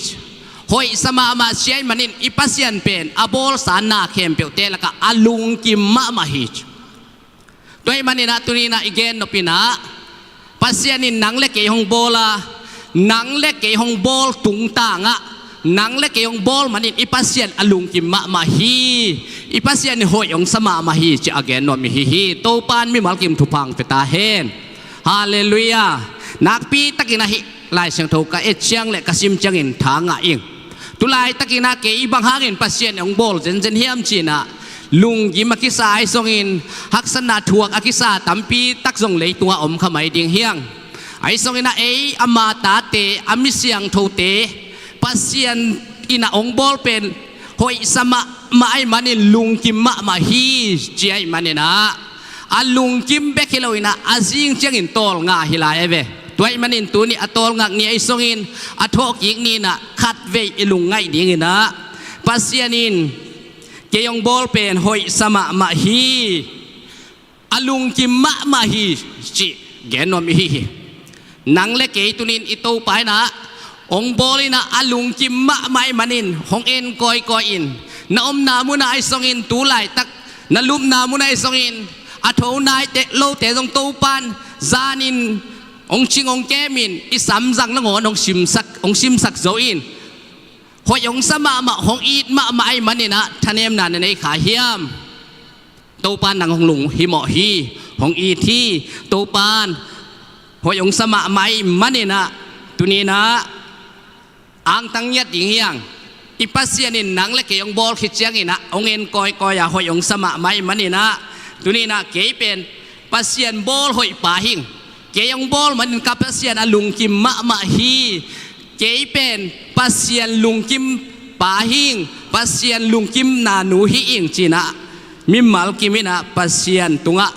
Hoihsa mahmah ci ahih manin i Pasian pen a bawlsa na khempeuhte lakah a lungkim mahmah hi. Tua ahih manin ah tuni-in ah i gen nop in ah, Pasian in nang le kei hong bawl a, nang le kei hong bawl tungtang ah, nang le kei hong bawl manin i Pasian a lungkim mahmah hi. I Pasian in hoih hong sa mahmah hi ci-a gen nuam i hi hi. Topa in mimal kim thupha hong pia ta hen. Halleluiah. Nakpi takin ah hih Lai Siangtho ka et ciang le ka sim ciangin tha ngah ing. Tulaitakin ah kei bang hangin Pasian hong bawl zenzen hiam ci-in ah lunggim a kisa ahi zongin, haksatna thuak a kisa tampi tak zong leitungah om kha mai ding hi hang. Ahi zongin ah ei ama tate, a mi siangthote, Pasian in ah hong bawl pen hoihsa mahmah ahih manin lungkim mahmah hi ci ahih manin ah, a lungkim bek hi lo-in ah a zing ciangin tawlnga hi lai a ve. Tua ahih manin tuni a tawlngak ni ahi zongin, a thawhkik ni-in ah khatvei i lungngaih dingin ah, Pasian in kei hong bawl pen hoihsa mahmah hi, a lungkim mahmah hi cih gen nuam i hi hi. Nang le kei tuni-in i Topa in ah hong bawl in ah a lungkim mahmah ahih manin hong en kawikawi in, na omna munah ahi zongin, tu laitak na lupna munah ahi zongin, a tho nai te, lote zong Topa in zanin hong cing hong kem in, i samzang nangawn hong simsak, hong simsak zo in, hoih hong sa mahmah, hong it mahmah ahih manin ah thanemna na nei kha hiam? Topa in nang hong lunghimawh hi, hong it hi. Topa in hoih hong sa mahmah ahih manin ah tuni-in ah angtang ngiat ding hi hang. I Pasian in nang le kei hong bawl khit ciangin ah hong en kawikawi a, hoih hong sa mahmah ahih manin ah tuni-in ah kei pen Pasian bawl hoih pa hing, Kei hong bawl manin ka Pasian a lungkim mahmah hi. Kei pen Pasian lungkim pa hi ing, Pasian lungkim nanu hi ing ci-in ah, mimal kim in ah Pasian tungah,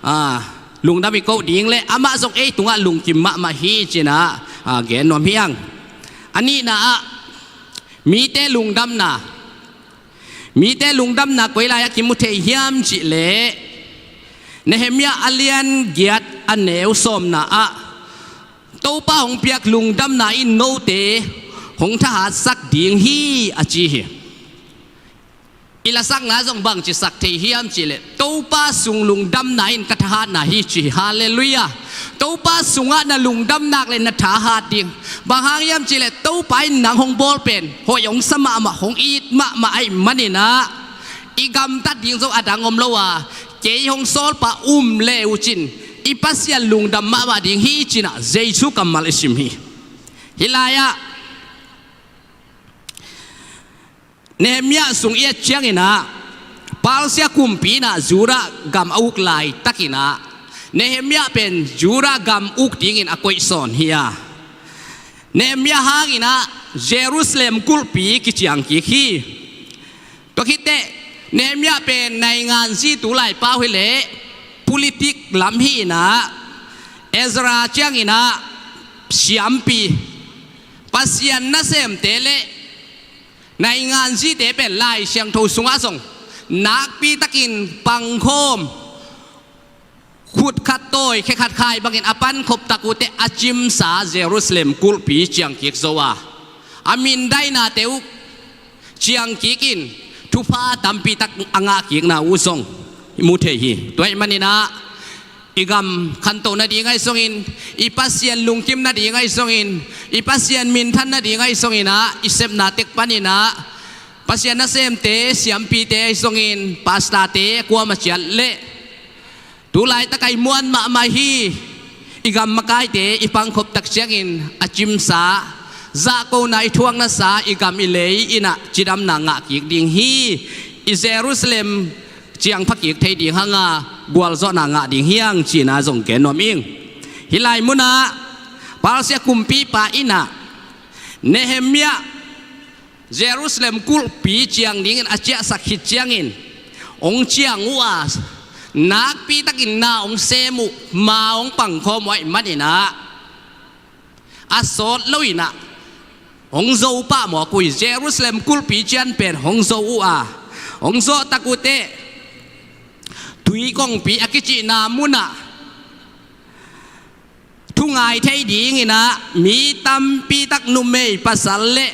ah, lungdam i koh ding le amah zong ei tungah lungkim mahmah hi ci-in ah, ah, gen nuam hi ing. A nihna ah, mite lungdamna. Mite lungdamna koi lai-ah kimu thei hiam cih leh, Nehemiah a lian giat a neu sawmna ah, Topa hong piak lungdamna in note hong thahatsak ding hi, a ci hi. I lasakna zong bangci sak thei hiam cih leh, Topa sung lungdamna in ka thahatna hi, ci hi. Halleluiah. Topa sungah na lungdam nak leh na thahat ding. Bang hang hiam cih leh, Topa in nang hong bawl pen hoih hong sa mahmah, hong it mahmah ahih manin ah, i gamtat ding zong a dang om lo a, kei hong sawlpa um le uh cin, i Pasian lungdam mahmah ding hi ci-in ah Jesu kammal i sim hi. Hih lai-ah Nehemiah sung i et ciangin ah, Persia kumpi in ah Judah gam a uk laitakin ah, Nehemiah pen Judah gam uk dingin a koih sawn hi a, Nehemiah hangin ah Jerusalem kulhpi kiciang kik hi. Tua khit teh Nehemiah pen naingan zi tu lai pau hi leh, politik lam hi-in ah, Ezra ciangin ah siampi, Pasian nasemte le naingan zite pen Lai Siangtho sungah zong nakpi takin pangkhawm, khut khat tawi khe khat khai bangin a pankhop tak uh teh a cimsa Jerusalem kulhpi ciang kik zo a, a mindainate uh ciang kik in thupha tampi tak a ngah kikna uh zong i mu thei hi. Tua ahih manin ah, i gam khantoh nading ahi zongin, i Pasian lungkim nading ahi zongin, i Pasian minthan nading ahi zongin ah, i sepna tek panin ah, Pasian nasemte, siampite ahi zongin, pastorte, kuamah ciat leh, tu laitak ah i muan mahmah hi. I gam makaite i pangkhop tak ciangin a cimsa, zahkona i thuak nasa, i gam i lei in ah cidamna ngah kik ding hi. I Jerusalem ciang pha kik thei ding hang a, gualzawhna ngah ding hi hang ci-in ah zong gen nuam ing. Hih lai munah Persia kumpipa in ah Nehemiah Jerusalem kulhpi ciang dingin a ciahsak khit ciangin hong ciang uh a, nakpi takin na hong sem uh, ma hong pangkhawm uh ahih manin ah, a sawt lo in ah hong zo pah mawk uh hi. Jerusalem kulhpi ciang pen hong zo uh a, hong zawh tak uh teh tui kongpi a kicihna munah thu ngai thei dingin ah mi tampi tak, numei pasal le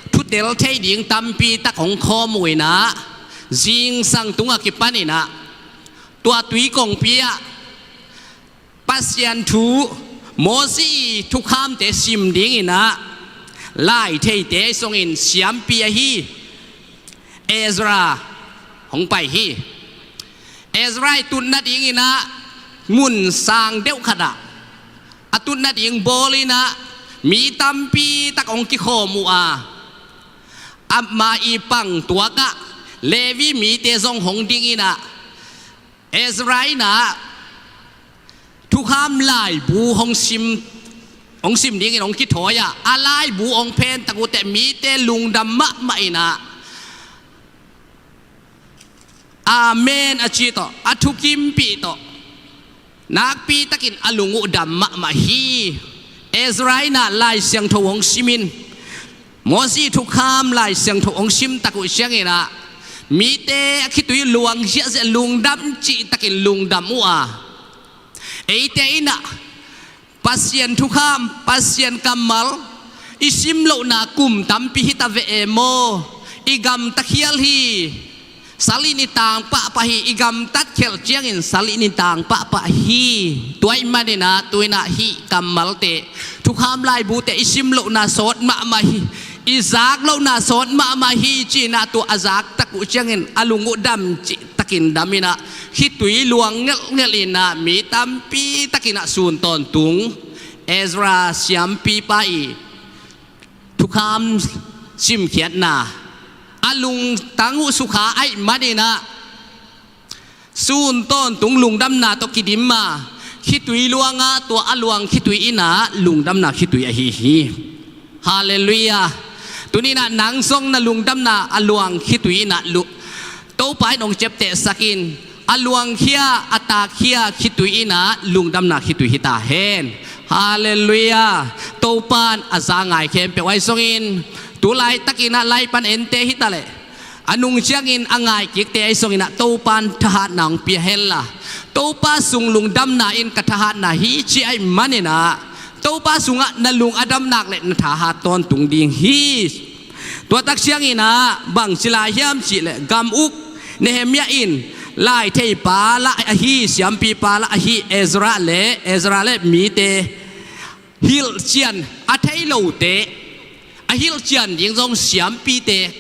thutel thei ding tampi tak hong khawm uh in ah, zingsang tung a kipan in ah, tua tui kongpi ah Pasian thu, Moses i thukhamte sim dingin ah lai theite zongin siampi ahi Ezra hong pai hi. Ezra i tut nadingin ah mun sang deuh khat ah a tut nading bawl in ah, mi tampi tak hong kikhawm uh a, ama i pang tuak ah Levi mite zong hong ding in ah, Ezra in ah thukham laibu hong sim, hong sim dingin hong kithawi a, a laibu hong phen tak uh teh mite lungdam mahmah in ah, Amen a ci tawh, a thukimpih tawh, nakpi takin a lung uh dam mahmah hi. Ezra in ah Lai Siangtho hong sim in, Moses thukham Lai Siangtho hong sim tak uh ciangin ah, mite a khitui luang ziahziah, lungdam cih takin lungdam uh a, eite in ah Pasian thukham, Pasian kammal i sim lohna kum tampi hi ta ve e maw? I gamta khial hi. Sal in i tang pahpah hi. I gamtat khialh ciangin sal in i tang pahpah hi. Tua ahih manin ah, tu in ah hih kammalte, thukham laibute i sim lohna sawt mahmah hi. I zak lohna sawt mahmah hi ci-in ah, tua a zak tak uh ciangin a lung uh dam cih takin dam in ah, khitui luang ngelhngelh in ah, mi tampi takin ah sun tawntung Ezra siampipa i thukham simkhiatna a lungtang uh sukha ahih manin ah, sun tawntung lungdamna tawh kidim a, khitui luanga tua a luang khitui inah lungdamna khitui ahi hi. Halleluiah. Tuninah nang zong na lungdamna a luang khitui inah lu-, Topa in hong ciaptehsak in, a luangkhia a takkhia khitui inah lungdamna khitui hi ta hen. Halleluiah. Topa in a za ngai khempeuh ahi zongin tu laitakinah lai pan ente hi ta leh a nung ciangin a ngai kikte ahi zonginah Topa in thahatna hong pia henla, Topa sung lungdamna in ka thahatna hi ci ahih maninah Topa sungah na lung a dam nak le na thahat tawntung ding hi. Tua tak cianginah bang ci lai hiam cihleh gam uk Nehemiah in lai theipa lah ahi, siampipa lah ahi Ezra le, Ezra le mite hilhcian a thei lote a hilhcian ding zong siampite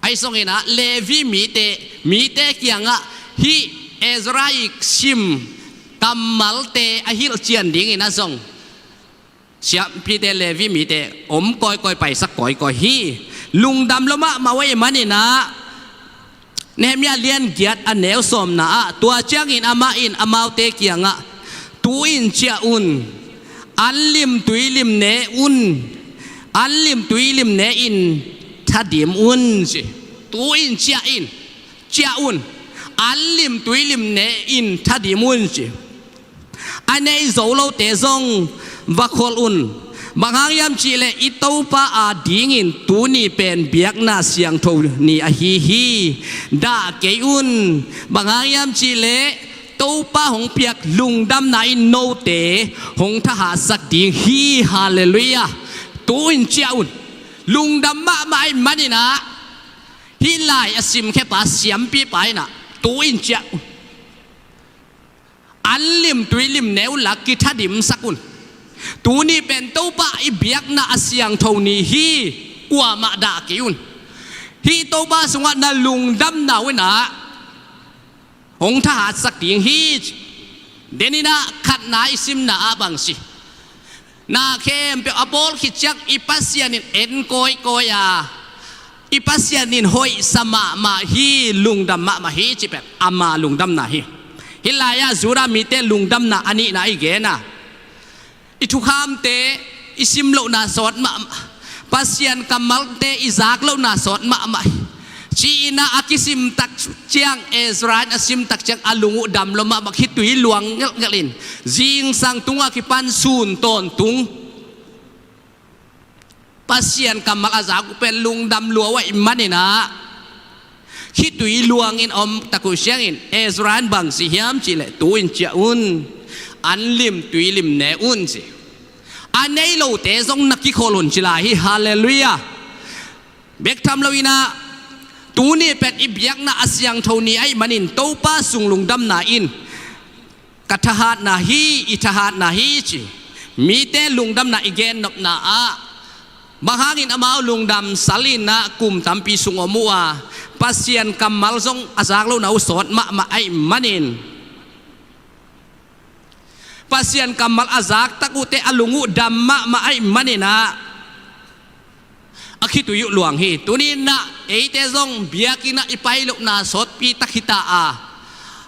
ahi zonginah Levi mite, mite kiangah hih Ezra i sim kammalte a hilhcian dinginah zong siampite, Levi mite om kawikawi, paisak kawikawi hi. Lungdam lo mahmah uh ahih maninah Nehemiah lian giat a neu sawmna ah tua ciangin amah in amaute kiangah, tu in ciah un, an lim tui lim ne un, an lim tui lim ne in thadim un ci. Tu in ciah in, ciah un, an lim tui lim ne in thadim un ci. A nei zo lote zong va kholh un. Bang hang hiam cihleh i Topa a dingin tuni pen biakna siangtho ni ahi hi. Dah kei un. Bang hang hiam cihleh Topa hong piak lungdamna in note hong thahatsak ding hi. Halleluiah. Tu in ciah un. Lungdam mahmah ahih maninah hih lai a simkhiapa siampipa inah tu in ciah un. An lim tui lim ne unla kithadimsak un. Tuni pen Topa i biakna a siangtho ni hi. Kuamah dah kei un. Hih Topa sungah na lungdamna uh inah hong thahatsak ding hi. Deninah khatna i simna ah bang ci? Na khempeuh a bawl khit ciang i Pasian in en kawikawi a, i Pasian in hoihsa mahmah hi, lungdam mahmah hi cih pen ama lungdamna hi. Hih lai-ah Judah mite lungdamna a nihna i gen a, i thukhamte i sim lohna sawt mahmah, Pasian kammalte i zak lohna sawt mahmah hi. Ci-inah a kisim tak ciang, Ezra in a sim tak ciang a lung uh dam lo mahmah, khitui luang ngelhngelh in zingsang tungah kipan sun tawntung. Pasian kammal a zak uh pen lungdam lua uh ahih maninah khitui luangin a om tak uh ciangin Ezra in bang ci hiam cihleh tu in ciah un, an lim tui lim ne un ci. A nei lote zong na kikholh un ci lai hi. Halleluiah. Bek tham loinah tuni pen i biakna a siangtho ni ahih manin Topa sung lungdamna in ka thahatna hi, i thahatna hi ci. Mite lungdamna i gennopna ah bang hangin amau lungdam sal inah kum tampi sung om uh a, Pasian kammal zong a zak lohna uh sawt mahmah ahih manin, Pasian kammal a zak tak uhte a lung uh dam mahmah ahih maninah a khitui uh luang hi. Tuninah eite zong biakinnah i pai lohna sawtpi tak hita a,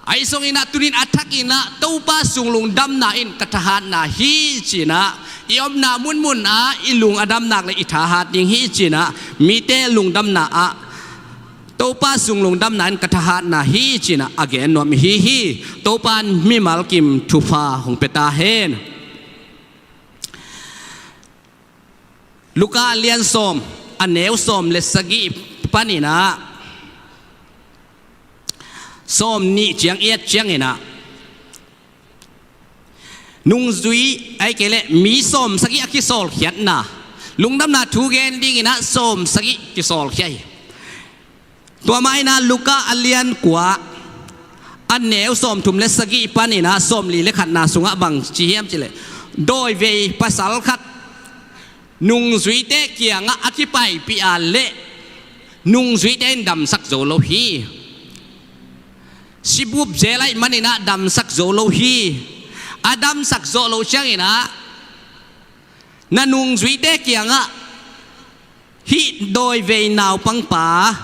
ahi zonginah tunin a thakinah Topa sung lungdamna in ka thahatna hi cinah i omna munmun ah i lung a dam nak le i thahat ding hi cinah mite lungdamna ah Topa sung lungdamna in ka thahatna hi cinah a gen nuam ihi hi. Topa in mimal kim thupha hong pia ta hen. Luka a lian sawm, a neu sawm le sagih paninah sawm nih ciang i et cianginah nungzui ahi kei leh mi sawm sagih a kisawlkhiatna, lungdamna thu gen dinginah sawm sagih kisawlkhia hi. Tua mah inah Luka a lian kua, a neu sawmthum le sagih paninah sawmli le khatna sungah bang ci hiam cihleh, dawivei pasal khat nungzuite kiangah a kipaipih a leh nungzuite in damsak zo lo hi. Sibup zel ahih maninah damsak zo lo hi. A damsak zo lo cianginah na nungzuite kiangah hih dawivei naupangpa,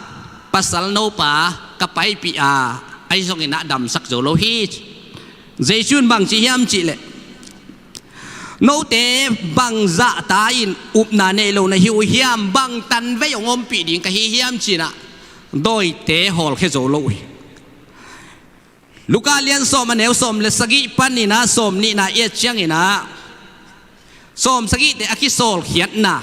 pasal nopa ka paipih a, ahi zonginah damsak zo lo hi. Jesu in bang ci hiam cihleh, note bang zahta in upna nei lo na hi uh hiam, bang tanvei hong ompih ding ka hi hiam ci-in ah dawite hawlkhia zo lo uh hi. Luka lian sawm a neu sawm le sagih panin ah sawm nihna i et ciangin ah, sawm sagihte a kisawlkhiatna,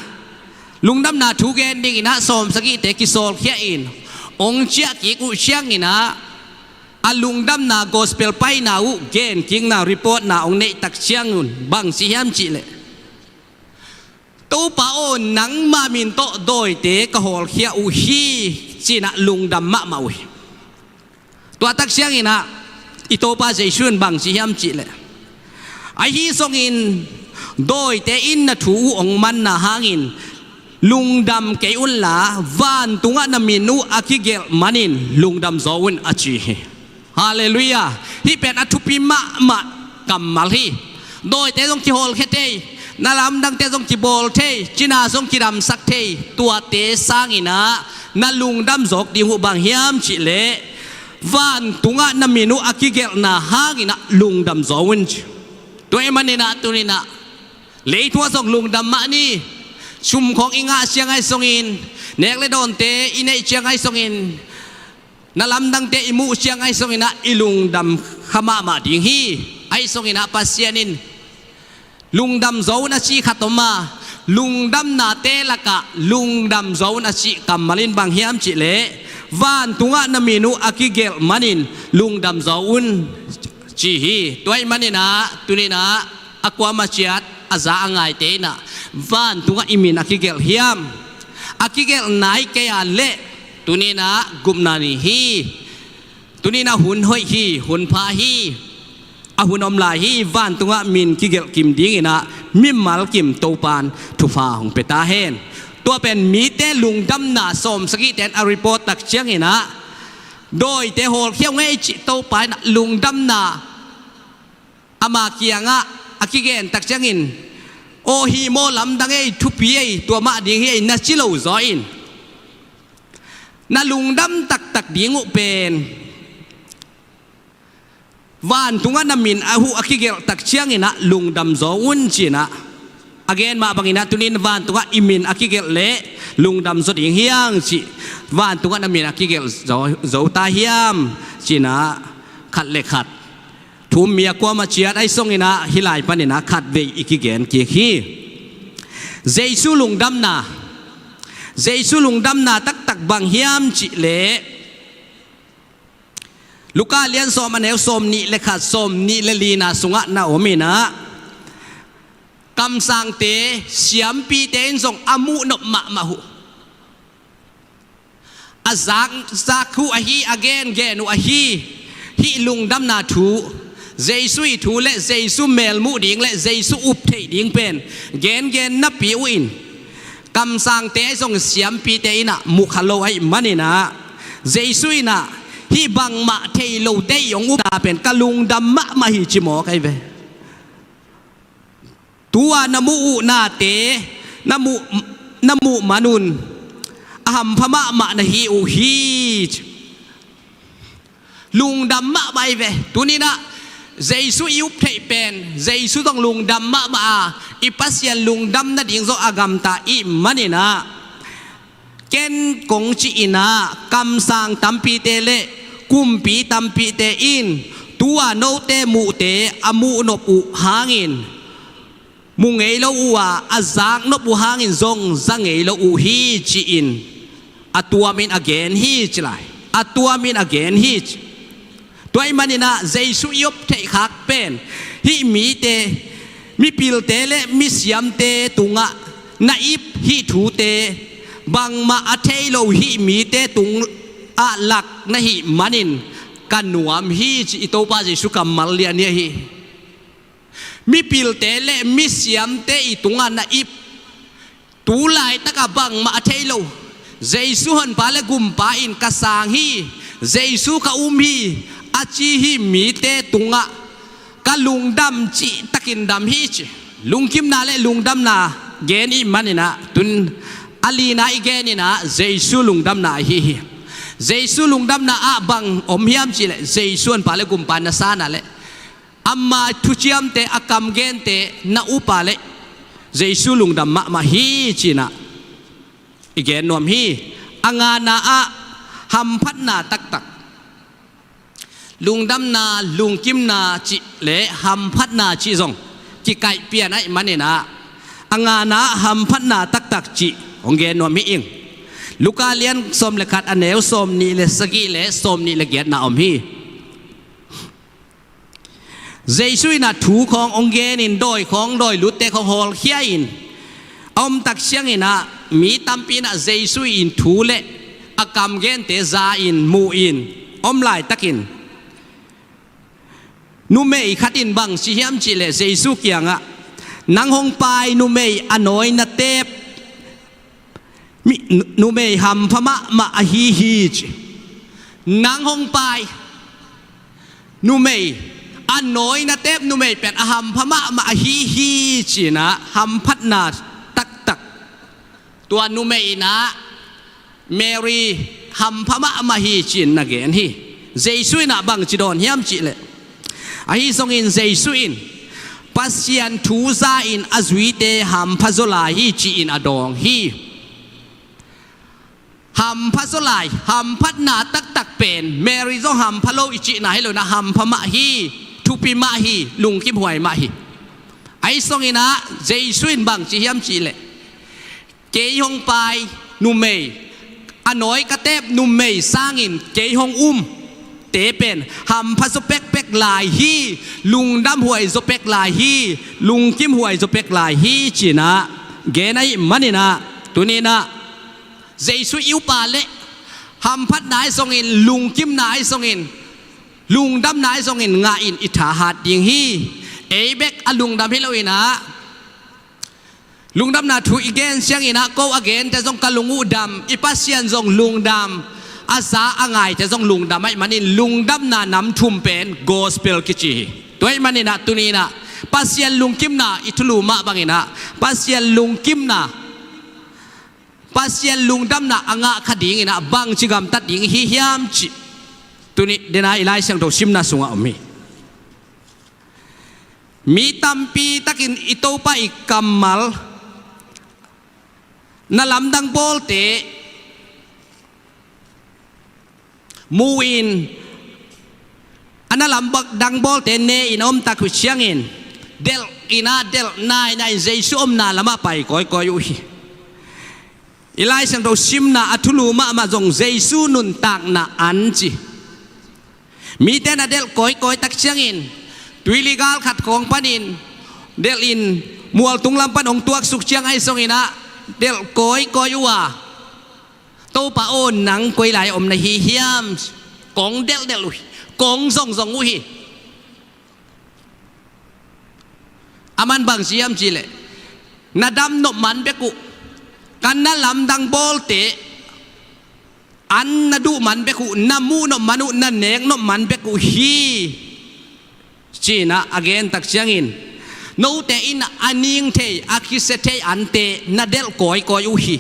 lungdamna thu gen dingin ah sawm sagihte kisawlkhia in hong ciah kik uh ciangin ah, a lungdamna gospel paina uh gen kikna reportna hong neih tak ciangun bang ci hiam cihleh, Topa aw, nangma min tawh dawite ka hawlkhia uh hi, ci-in ah lungdam mahmah uh hi. Tua tak ciangin ah i Topa Jesu in bang ci hiam cihleh, ahi zongin dawite in na thu uh hong manna hangin lungdam kei unla, vantungah na min uh a kigelh manin lungdam zaw un, a ci hi. Halleluiah. Hih pen a thupi mahmah kammal hi. Dawite zong kihawlkhia thei, na lamdangte zong kibawl thei, cina zong kidamsak thei, tuate sangin ah na lungdam zawk ding uh bang hiam cihleh, vantungah na min uh a kigelhna hangin ah lungdam zaw un, ci. Tua ahih manin ah tuni-in ah leitungah zong lungdam mah ni. Sumkhawng i ngah ciang ahi zongin, nek le dawnte i neih ciang ahi zongin, na lamdangte i muh ciang ahi zongin ah i lungdam kha mahmah ding hi. Ahi zongin ah Pasian in lungdam zaw un a cih khat om a, lungdamnate lakah lungdam zaw un a cih kammal in bang hiam cihleh, vantungah na min uh a kigelh manin lungdam zaw un, ci hi. Tua ahih manin ah tuni-in ah a kuamah ciat a za a ngaite in ah vantungah i min a kigelh hiam? A kigelh nai kei a leh tuni-in ah gupna ni hi. Tuni-in ah hun hoih hi, hun pha hi. A hun om lai hi, vantungah min kigelh kim dingin ah mimal kim Topa'n thupha hong pia ta hen. Tua pen mite lungdamna sawm sagihte in a report tak ciangin ah, dawite hawlkhia uh hi, cih Topa in ah lungdamna ama kiangah a kigen tak ciangin, aw hi maw, lamdang ei, thupi ei, tua mah ding hi ei, na ci lo zaw in, na lungdam taktak ding uh pen vantungah na min a huh a kigelh tak ciangin ah lungdam zaw un, ci-in ah a gen mah bangin ah tuni-in vantungah i min a kigelh leh lungdam zaw ding hi hang, ci. Vantungah na min a kigelh zaw, zaw ta hiam, ci-in ah khat le khat, thu um mi a kuamah ciat ahi zongin ah hih lai panin ah khatvei i kigen kik hi. Jesu lungdamna, Jesu lungdamna taktak bang hiam cihleh, Luka lian sawm a neu sawm nih le khat, sawm nih le lina sungah na om in ah, kamsangte, siampite in zong a muhnop mahmah uh, a zakzak uh ahi, a gengen uh ahi. Hih lungdamna thu, Jesu ii thu le Jesu mel muh ding le Jesu up theih ding pen gengen napi uh in, kamsangte ahi zong siampite in ah mu kha lo ahih manin ah, Jesu in ah, hih bangmah thei lote ii hong upna pen ka lungdam mahmah hi, ci mawk ahi ve. Tu-a na muh uh nate na muh, na muh manun a hampha mahmah na hi uh hi, ci. Lungdam mahmah hi ve. Tuni-in ah Jesu i up theih pen, Jesu zong lungdam mahmah a, i Pasian lungdam nading zong a gamta ahih manin ah, ken kong cih in ah, kamsang tampite le kumpi tampite in tu-a note muhte a muhnop uh hangin mu ngei lo uh a, a zaknop uh hangin zong za ngei lo uh hi, ci-in a tuamin a gen hi, ci lai. A tuamin a gen hi, ci. Tua ahih manin ah Jesu i up theih khak pen hih mite, mipilte le misiamte tungah na ip hih thute bangmah a thei lo hih mite tungah lak na hih manin ka nuam hi, ci i Topa Jesu kammal lian hi. Mipilte le misiamte ii tungah na ip, tu laitakah bangmah a thei lo, Jesu Honpa le Gumpa in ka sang hi, Jesu ka um hi, a ci hih mite tungah ka lungdam cihtakin dam hi, ci. Lungkimna le lungdamna gen ih manin ah, tun a lina i gen in ah, Jesu lungdamna ahi hi. Jesu lungdamna ah bang om hiam cihleh, Jesu Honpa le Gumpa na san a leh Ama thuciamte, a kam gente na up a leh Jesu lungdam mahmah hi ci-in ah i gen nuam hi. A ngana ah hamphatna taktak, lungdamna, lungkimna cih le hamphatna cih zong kikaihpian ahih manin ah, a ngana ah hamphatna taktak cih hong gen nuam hi ing. Luka lian sawm le khat, a neu sawmnih le sagih le sawmnih le giatna om hi. Jesu in ah thu khawng hong genin, dawi khawng, dawi lutte khawng hawlkhia-in a om tak ciangin ah, mi tampi in ah Jesu in thu le a kam gente za-in, mu-in om laitakin, numei khat in bang ci hiam cih leh Jesu kiangah, "Nang hong pai numei a nawi na teep mi, nu-, numei hampha mahmah ahi hi," ci. "Nang hong pai numei a nawi na teep numei pen a hampha mahmah ahi hi," ci-in ah hamphatna taktak, tua numei in ah Mary hampha mahmah hi ci-in na gen hi. Jesu in ah bang ci dawn hiam cih leh, ahi zongin Jesu in Pasian thu za-in a zuite hampha zaw lai hi ci-in a dawng hi. Hampha zaw lai, hamphatna taktak pen Mary zong hampha lo i cihna hi lo-in ah, hampha mah hi, thupi mah hi, lungkimhuai mah hi. Ahi zongin ah Jesu in bang ci hiam cih leh, "Kei hong pai numei, a nawi ka teep numei sangin kei hong umte pen hampha zaw pekpek lai hi, lungdamhuai zaw pek lai hi, lungkimhuai zaw pek lai hi," ci-in ah gen ahih manin ah, tuni-in ah Jesu i up a leh hamphatna ahi zongin, lungkimna ahi zongin, lungdamna ahi zongin ngah in i thahat ding hi. Ei bek a lungdam hi lo-in ah, lungdamna thu i gen ciangin ah, ko a gente zong ka lung uh dam, i Pasian zong lungdam, a za a ngaite zong lungdam ahih manin, lungdamna nam thum pen gospel kici hi. Tua ahih manin ah, tuni-in ah Pasian lungkimna i thulu mah bangin ah, Pasian lungkimna, Pasian lungdamna a ngah kha dingin ah bangci gamtat ding i hi hiam cih, tuni-in ah i Lai Siangtho simna sungah om hi. Mi tampi takin i Topa i kammal, na lamdang bawlte mu-in, a na lamdang bawlte ne-in a om tak uh ciangin, delh-in ah, delh nainai-in Jesu omna lamah pai kawikawi uh hi. I Lai Siangtho simna a thulu mahmah zong Jesu nuntakna an ci. Mite na delh kawikawi tak ciangin, tuili gal khat khawng panin delhin mualtung lam pan hong tuaksuk ciang ahi zongin ah, delh kawikawi uh a, "Topa aw, nang koi lai om na hi hiam?" Kong delhdelh uh hi, kong zongzong uh hi. Aman bang ci hiam cih leh, "Na dam nop man bek uh, ka na lamdang bawlte an na duh man bek uh, na muh nop man uh, na nek nop man bek uh hi," ci-in ah a gen tak ciangin, note in a ning thei, a khisia thei ante na delh kawikawi uh hi.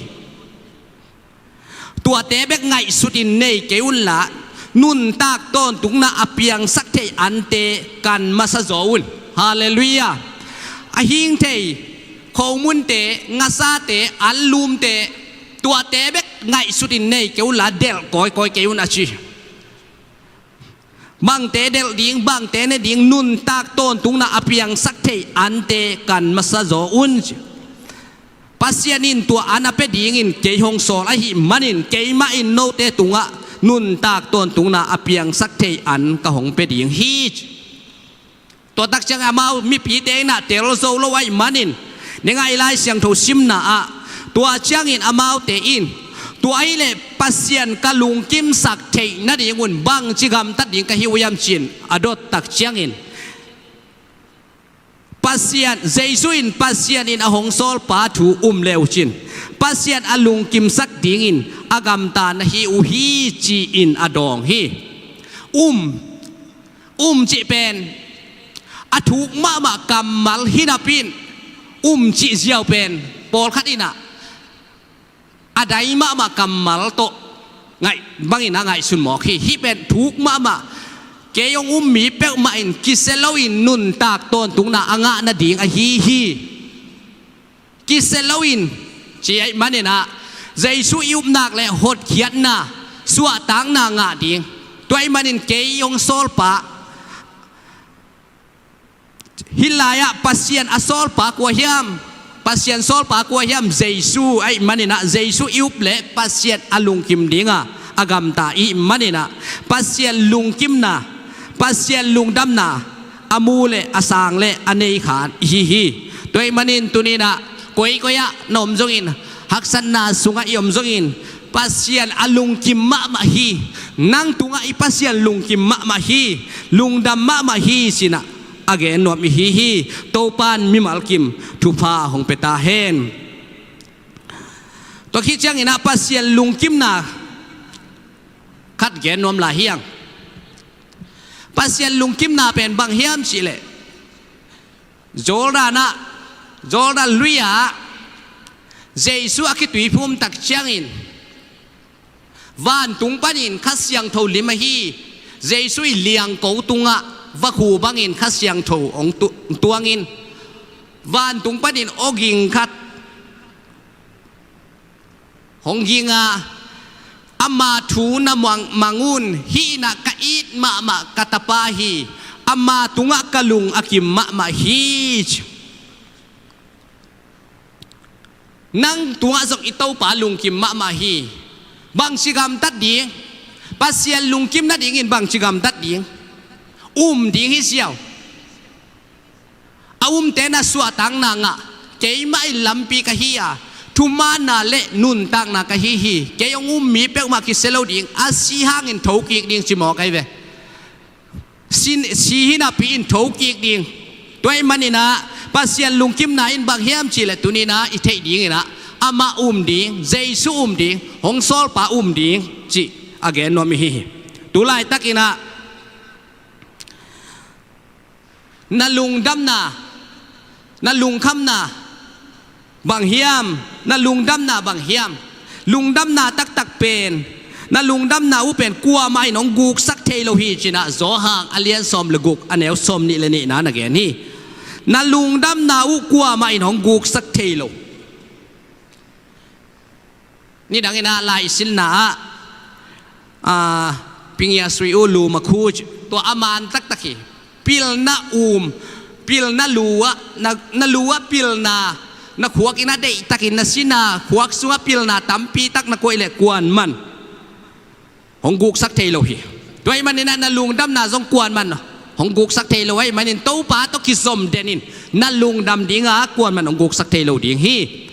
Tuate bek ngaihsutin nei kei unla, nuntak tawntungna a piangsak thei ante kan masa zaw un. Halleluiah. A hing thei khomunte, ngasate, anlumte, tuate bek ngaihsutin nei kei unla, delh kawikawi kei un, a ci. Bangte delh ding, bangte ne ding, nuntak tawntungna a piangsak thei ante kan masa zaw un, ci. Pasian in tua an a pia dingin kei hong sawl ahih manin, keimah in note tungah nuntak tawntungna a piangsak thei an ka hong pia ding hi, ci. Tua tak ciang amau mipite in ah tel zo lo ahih manin, nengah i Lai Siangtho simna ah, tua ciangin amaute in, "Tua ahih leh Pasian ka lungkimsak theih nadingun bangci gamtat ding ka hi uh hiam?" ci-in a dot tak ciangin, Pasian, Jesu in Pasian in a hong sawlpa thu um le uh cin, Pasian a lungkimsak dingin a gamta na hi uh hi, ci-in a dawng hi. Um, um cih pen a thuk mahmah kammal hi napi-in, um cih ziau pen pawlkhat in ah a dai mahmah kammal tawh ngaih bangin a ngaihsun mawk hi. Hih pen thuk mahmah, Kei hong um mi peuhmah in kisia loin nuntak tawntungna a ngah nading ahi hi. Kisia loin, ci ahih maninah Jesu i upna le hotkhiatna, suahtakna ngah ding. Tua ahih manin kei hong sawlpa, hih lai-ah Pasian a sawlpa kua hiam? Pasian sawlpa kua hiam? Jesu ahih maninah Jesu i up le Pasian a lungkim dinga a gamta i hih maninah Pasian lungkimna, Pasian lungdamna a mu le a sang le a nei khan i hi hi. Tua ahih manin tuninah koikoi-ah na om zongin, haksatna sungah i om zongin, Pasian a lungkim mahmah hi. Nang tungah i Pasian lungkim mahmah hi. Lungdam mahmah hi cinah a gen nuam i hi hi. Topan mimal kim thupha hong pia ta hen. Tua khit cianginah Pasian lungkimna khat gen nuam lai hiang. Pasian lungkimna pen bang hiam cihleh, Jordan ah, Jordan lui-ah Jesu a kituiphum tak ciangin vantung panin Kha Siangtho lim ahi Jesu i liangko tungah vakhu bangin Kha Siangtho hong tu-, tuangin vantung panin awging khat hong ging a, ama thu na mang, mang un, hih inah ka it mahmah ka tapa hi, ama tungah ka lung a kim mahmah hi. Nang tungah zong i Topa lungkim mahmah hi. Bangci gamtat ding? Pasian lungkim nadingin bangci gamtat ding? Um ding hi ziau. A umte na suahtakna ngah, keimah in lampi ka hi a, thumaanna le nuntakna ka hi hi. Kei hong um mi peuhmah kisia lo ding, a si hangin thokik ding ci mawk ahi ve. Si, si hi napi in thokik ding. Tua ahih maninah Pasian lungkimna in bang hiam cihleh tuninah i theih dinginah amah um ding, Jesu um ding, hong sawlpa um ding cih a gen nuam i hi hi. Tu laitakinah na lungdamna, na lungkhamna bang hiam? Na lungdamna bang hiam? Lungdamna taktak pen, na lungdamna uh pen kuamah in hong guksak thei lo hi cinah Johan a lian sawm le guk a neu sawm nih le nihna na gen hi. Na lungdamna uh kuamah in hong guksak thei lo. Nidanginah laisilna ah, ah, pingia sui uh lu makhu, tua a man taktak hi. Pilna um, pilna lu ah, na, na lu ah pilna, na khuakin a deihtakin na sina khuak sungah pilna tampi tak na koih leh kuaman hong guksak thei lo hi. Tua ahih maninah na lungdamna zong kuaman hong guksak thei lo ahih manin Topa tawh kizom denin na lungdam dinga kuaman hong guksak thei lo ding hi.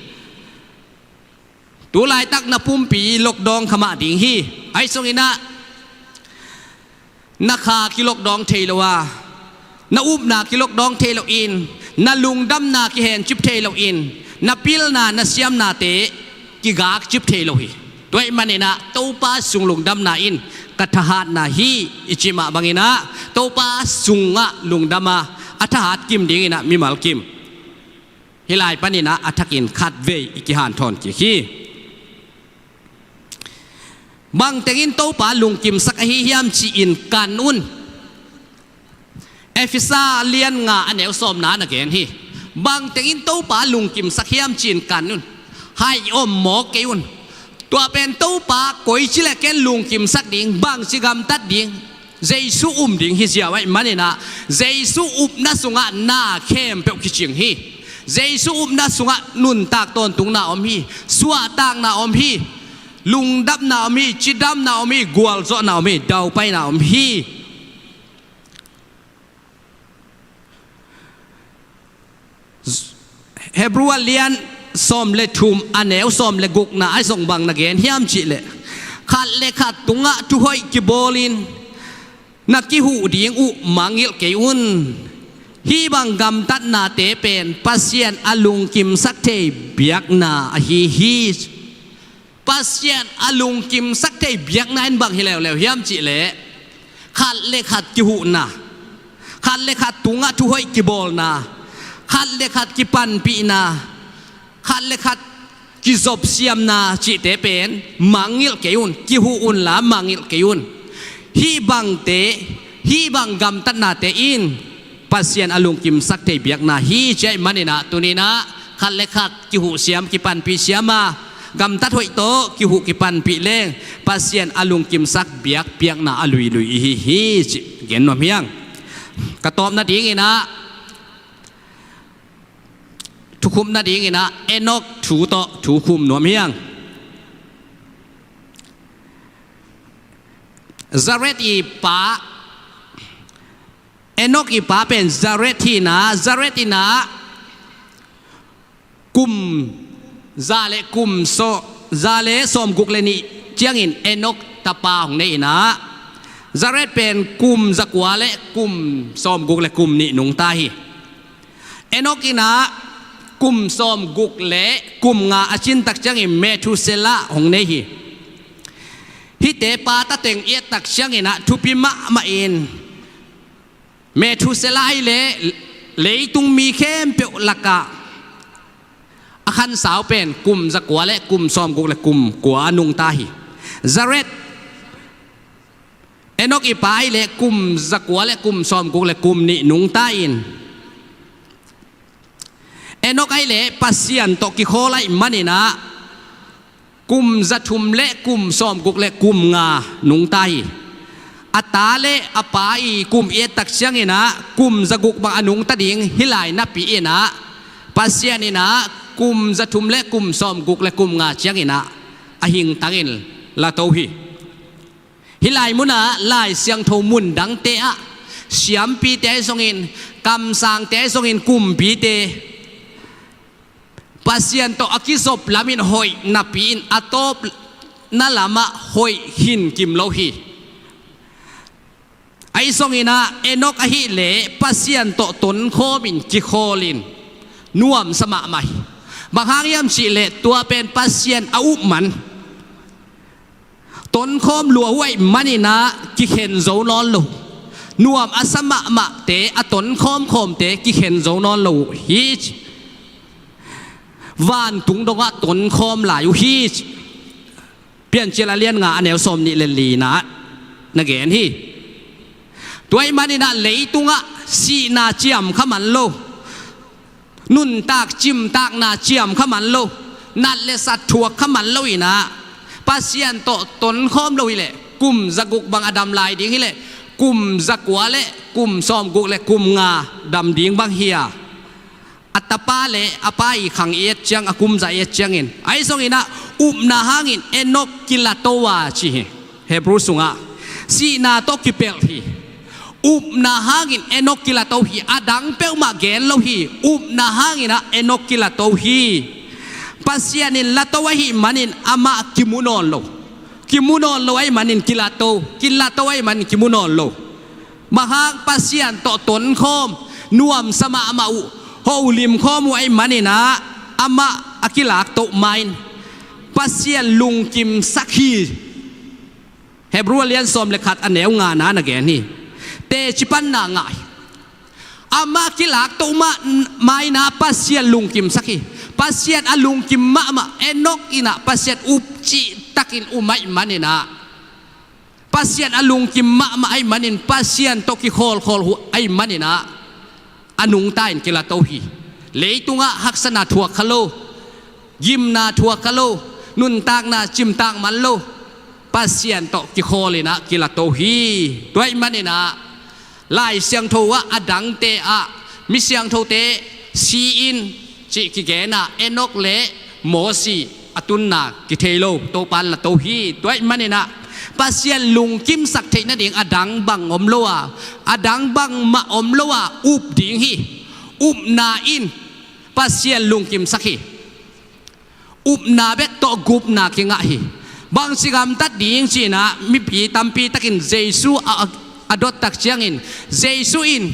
Tu laitak na pumpi lockdown kha mah ding hi. Ahi zonginah na kha kilockdown thei lo a, na upna kilockdown thei loin, na lungdamna kihencip thei loin, na pilna na siamnate kigakcip thei lo hi. Tua ahih maninah Topa sung lungdamna in ka thahatna hi i cih mah banginah Topa sungah lungdam a, a thahat kim dinginah mimal kim. Hih lai paninah a thakin khatvei i kihanthawn kik hi. Bangtengin Topa lungkimsak ahi hiam ci-in kan un. Efesa lian nga a neu sawmna na gen hi. Bangtengin Topa lungkimsak hiam ci-in kan un. Hai om mawk kei un. Tua pen Topa koici le ken lungkimsak ding, bangci gamtat ding? Jesu um ding hi ziau ahih maninah Jesu upna sungah na khempeuh kicing hi. Jesu upna sungah nuntak tawntungna om hi. Suahtakna om hi. Lungdamna om hi. Cidamna om hi. Gualzawhna om hi. Daupaina om hi. Hebru a lian sawm le thum a neu sawm le gukna ah zong bang na gen hiam cihleh, khat le khat tungah thuhoih kibawlin na kihuh ding uh mangngilh kei un. Hih bang gamtatnate pen Pasian a lungkimsak thei biakna ahi hi. Pasian a lungkimsak thei biakna in bang hi leuleu hiam cihleh, khat le khat kihuhna, khat le khat tungah thuhoih kibawlna, khat le khat kipanpihna, khat le khat kizopsiamna cihte pen mangngilh kei un, kihuh unla mangngilh kei un. Hih bangte, Hih bang gamtatnate in Pasian a lungkimsak thei biakna hi ci ahih manin ah, tuni-in ah khat le khat kihuhsiam, kipanpihsiam a, gamtat hoih tawh kihuh kipanpih leng Pasian a lungkimsak biakpiakna a luilui i hi hi cih gen nuam hi hang. Ka tawpna dingin ah, thukhupna dingin ah Enok thu tawh thu khum nuam hi hang. Jared i pa, Enok i pa pen Jared hi-in ah, Jared in ah kum za le kum saw-, za le sawmguk le nih ciangin Enok tapa hong nei-in ah, Jared pen kum zakua le kum sawmguk le kum nih nungta hi. Enok in ah kum sawmguk le kum nga a cin tak ciangin Methuselah hong nei hi. Hihte pa ta teng i et tak ciangin ah thupi mahmah in, Methuselah ahih leh leitung mi khempeuh lakah a khansau pen kum zakua le kum sawmguk le kum kua nungta hi. Jared, Enok i pa ahih leh kum zakua le kum sawmguk le kum nih nungta in, Enok ahih leh Pasian tawh kikhawl ahih manin ah kum zathum le kum sawmguk le kum nga nungta hi. A ta le a pa i kum i et tak ciangin ah kum zaguk bang a nungta ding hi lai napi-in ah, Pasian in ah kum zathum le kum sawmguk le kum nga ciangin ah a hingtangin lato hi. Hih lai munah Lai Siangtho mun dangte ah siampite ahi zongin, kamsangte ahi zongin, kumpite Pasian tawh a kizop lamin hoih napi-in a tawpna lamah hoih khinkim lo hi. Ahi zongin ah Enok ahih leh Pasian tawh tonkhawmin kikhawlin nuamsa mahmah hi. Bang hang hiam cih leh tua pen Pasian a up man. Tonkhawm lua uh ahih manin ah kikhen zo nawn lo. Nuam a sa mahmahte, a tonkhawm khawmte kikhen zo nawn lo uh hi ci. Vantung dongah tonkhawm lai uh hi ci. Piancil a lian nga a neu sawmnih le li-na na gen hi. Tua ahih manin ah leitungah sihna ciam kha man lo, nuntak cimtakna ciam kha man lo, nat le sat thuak kha man lo-in ah, Pasian tawh tonkhawm lo hi leh kum zaguk bang a dam lai ding hi leh, kum zakua le kum sawmguk le kum nga dam ding bang hi a, a tapa le a pa i khang i et ciang, a kumza i et ciangin, ahi zongin ah upna hangin Enok kilato a ci hi. Hebrew sungah sihna tawh kipelh hi. Upna hangin Enok kilato hi. A dang peuhmah gen lo hi. Upna hangin ah Enok kilato hi. Pasian in lato ahih manin amah kimu nawn lo. Kimu nawn lo ahih manin kilato, kilato ahih manin kimu nawn lo. Bang hang, Pasian tawh tonkhawm, nuamsa mahmah uh, holimkhawm uh ahih manin ah amah a kilakto ma-in Pasian lungkimsak hi. Hebrew a lian sawm le khat a neu nga-na na gen hi. Teci panna ngah hi. Amah kilakto ma-, ma-in ah Pasian lungkimsak hi. Pasian a lungkim mahmah, Enok in ah Pasian up cihtakin um ahih manin ah, Pasian a lungkim mahmah ahih manin, Pasian tawh kikhawlkhawl uh ahih manin ah a nungta in kilato hi. Leitungah haksatna thuak kha lo, gimna thuak kha lo, nuntakna cimtak man lo, Pasian tawh kikhawl in ah kilato hi. Tua ahih manin ah Lai Siangtho ah a dangte ah mi siangthote si-in cih kigen a, Enok le Mosi a tunna kithei lo, Topa in lato hi. Tua ahih manin ah Pasian lungkimsak theih nading a dang bang om lo a, a dang bangmah om lo a up ding hi. Upna in Pasian lungkimsak hi. Upna bek tawh gupna kingah hi. Bangci gamtat ding ci-in ah mipi tampi takin Jesu a, a, a dot tak ciangin, Jesu in,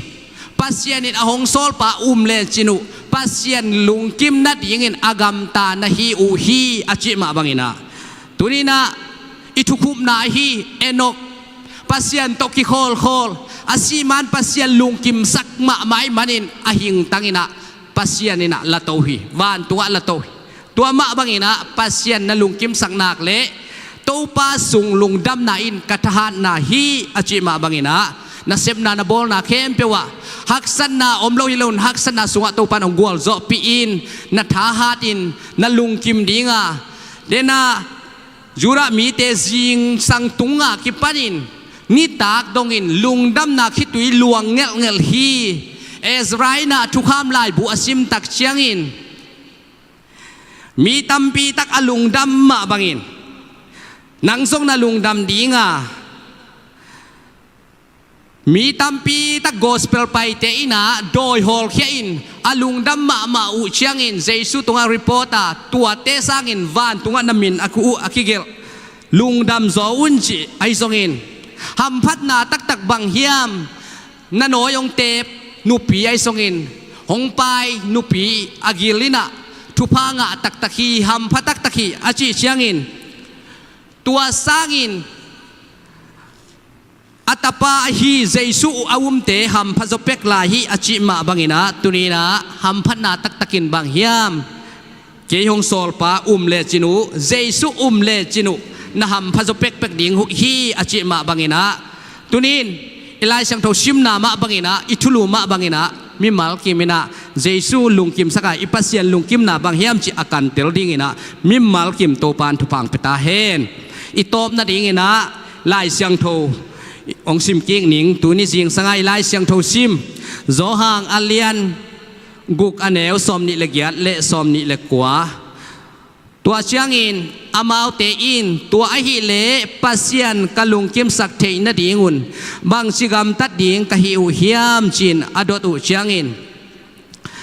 Pasian in a hong sawlpa um lecin uh Pasian lungkim nadingin a gamta na hi uh hi, a cih mah bangin ah, tuni-in ah i thukhupna ahi Enok, Pasian tawh kikhawlkhawl, a sih ma-in Pasian lungkimsak mahmah ahih manin a hingtang in ah Pasian in ah lato hi, vantungah lato hi. Tua mah bangin ah Pasian na lungkimsak nak leh Topa sung lungdamna in ka thahatna hi, a cih mah bangin ah Na sepna, na bawlna khempeuh ah haksatna om lo hi loin, haksatna sungah Topa'n hong gualzawhpih in, na thahatin na lungkim ding a, dena Judah mite zingsang tunga kipanin nitak dongin lungdamna khitui luang ngelhngelh hi. Ezra in ah Thukham laibu a simtak ciangin, mi tampi tak a lungdam mah bangin nang zong na lungdam ding a, mi tampi tak gospel paite in ah dawi hawlkhia in a lungdam mahmah uh ciangin, Jesu tungah report a, tuate sangin vantungah na min a ku uh a kigelh, lungdam zaw un, ci ahi zongin, hamphatna taktak bang hiam? Na nawi hong teep nupi ahi zongin, hong pai nupi a gil in ah thupha ngah taktak hi, hampha taktak hi, a cih ciangin, tua sangin a tapa ahi Jesu a umte hampha zaw pek lai hi, a cih mah bangin ah, tuni in ah hamphatna taktakin bang hiam? Kei hong sawlpa um lecin uh, Jesu um lecin uh, na hampha zaw pekpek ding uh hi, a cih mah bangin ah, tuni in i Lai Siangtho simna mah bangin ah, i thulu mah bangin ah, mimal kim in ah Jesu lungkimsak a, i Pasian lungkimna bang hiam cih a kantel dingin ah, mimal kim Topa'n thupha hong pia ta hen. I tawpna dingin ah Lai Siangtho hong sim kik ning. Tuni zingsang a i Lai Siangtho sim, Johan a lian guk, a neu sawmnih le giat le sawmnih le kua. Tua ciangin amaute in, tua ahih leh Pasian ka lungkimsak theih nadingun bangci gamtat ding ka hi uh hiam, ci-in a dot uh ciangin,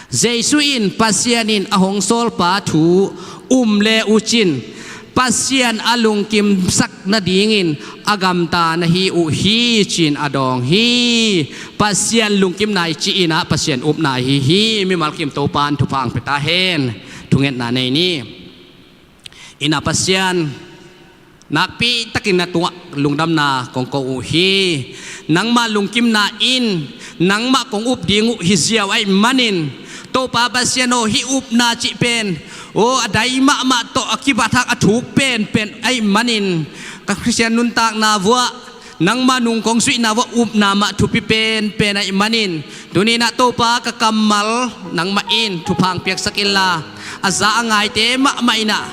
Jesu in, Pasian in a hong sawlpa thu um le uh cin, Pasian a lungkimsak nadingin a gamta na hi uh hi, ci-in a dawng hi. Pasian lungkimna i cih in ah Pasian upna ahi hi. Mimal kim Topa'n thupha hong pia ta hen. Thungetna nei ni. Inn a Pasian, nakpi takin na tungah lungdamna kong ko uh hi. Nangmah lungkimna in nangmah kong up ding uh hi ziau ahih manin, Topa Pasian aw, hih upna cih pen, aw, a dai mahmah tawh a kibat hak a thuk penpen ahih manin, ka Khristian nuntakna vuah nangmah nung kong zuihna vuah upna mah thupi penpen ahih manin, tuni in ah Topa, ka kammal nangmah in thupha hong piaksak inla, a za a ngaite mahmah in ah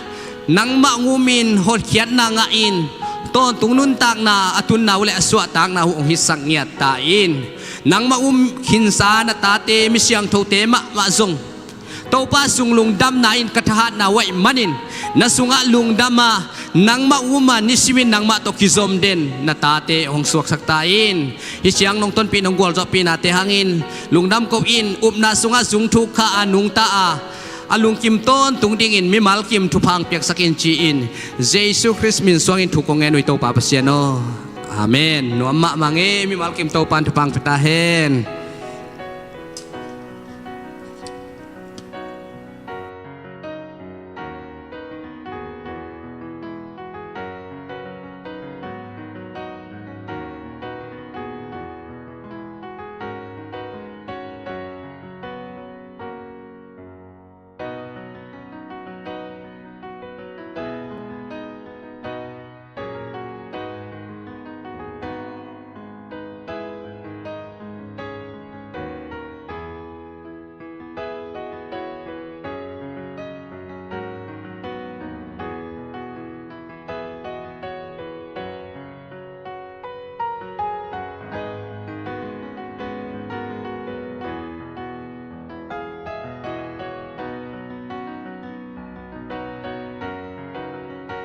nangmah hong umin hotkhiatna ngah in, tawntung nuntakna a tunna uh le a suahtakna uh hong hitsak ngiat ta in. Nangmah um khinsa na tate, mi siangthote mahmah zong Topa sung lungdamna in ka thahatna uh ahih manin, na sungah lungdam a, nangmah um a, nisimin nangmah tawh kizom den na tate hong suaksak ta in. Hih ciang nong tonpih, nong gualzawhpihnate hangin lungdam ko in, upna sungah zung thuk kha a, nungta a, a lungkim tawntung dingin mimal kim thupha hong piaksak in, ci-in Jesu Khrist min suangin thu kong ngen uh hi, Topa Pasian aw. Amen. Nuam mahmah ing e, mimal kim Topa'n thupha hong pia ta hen.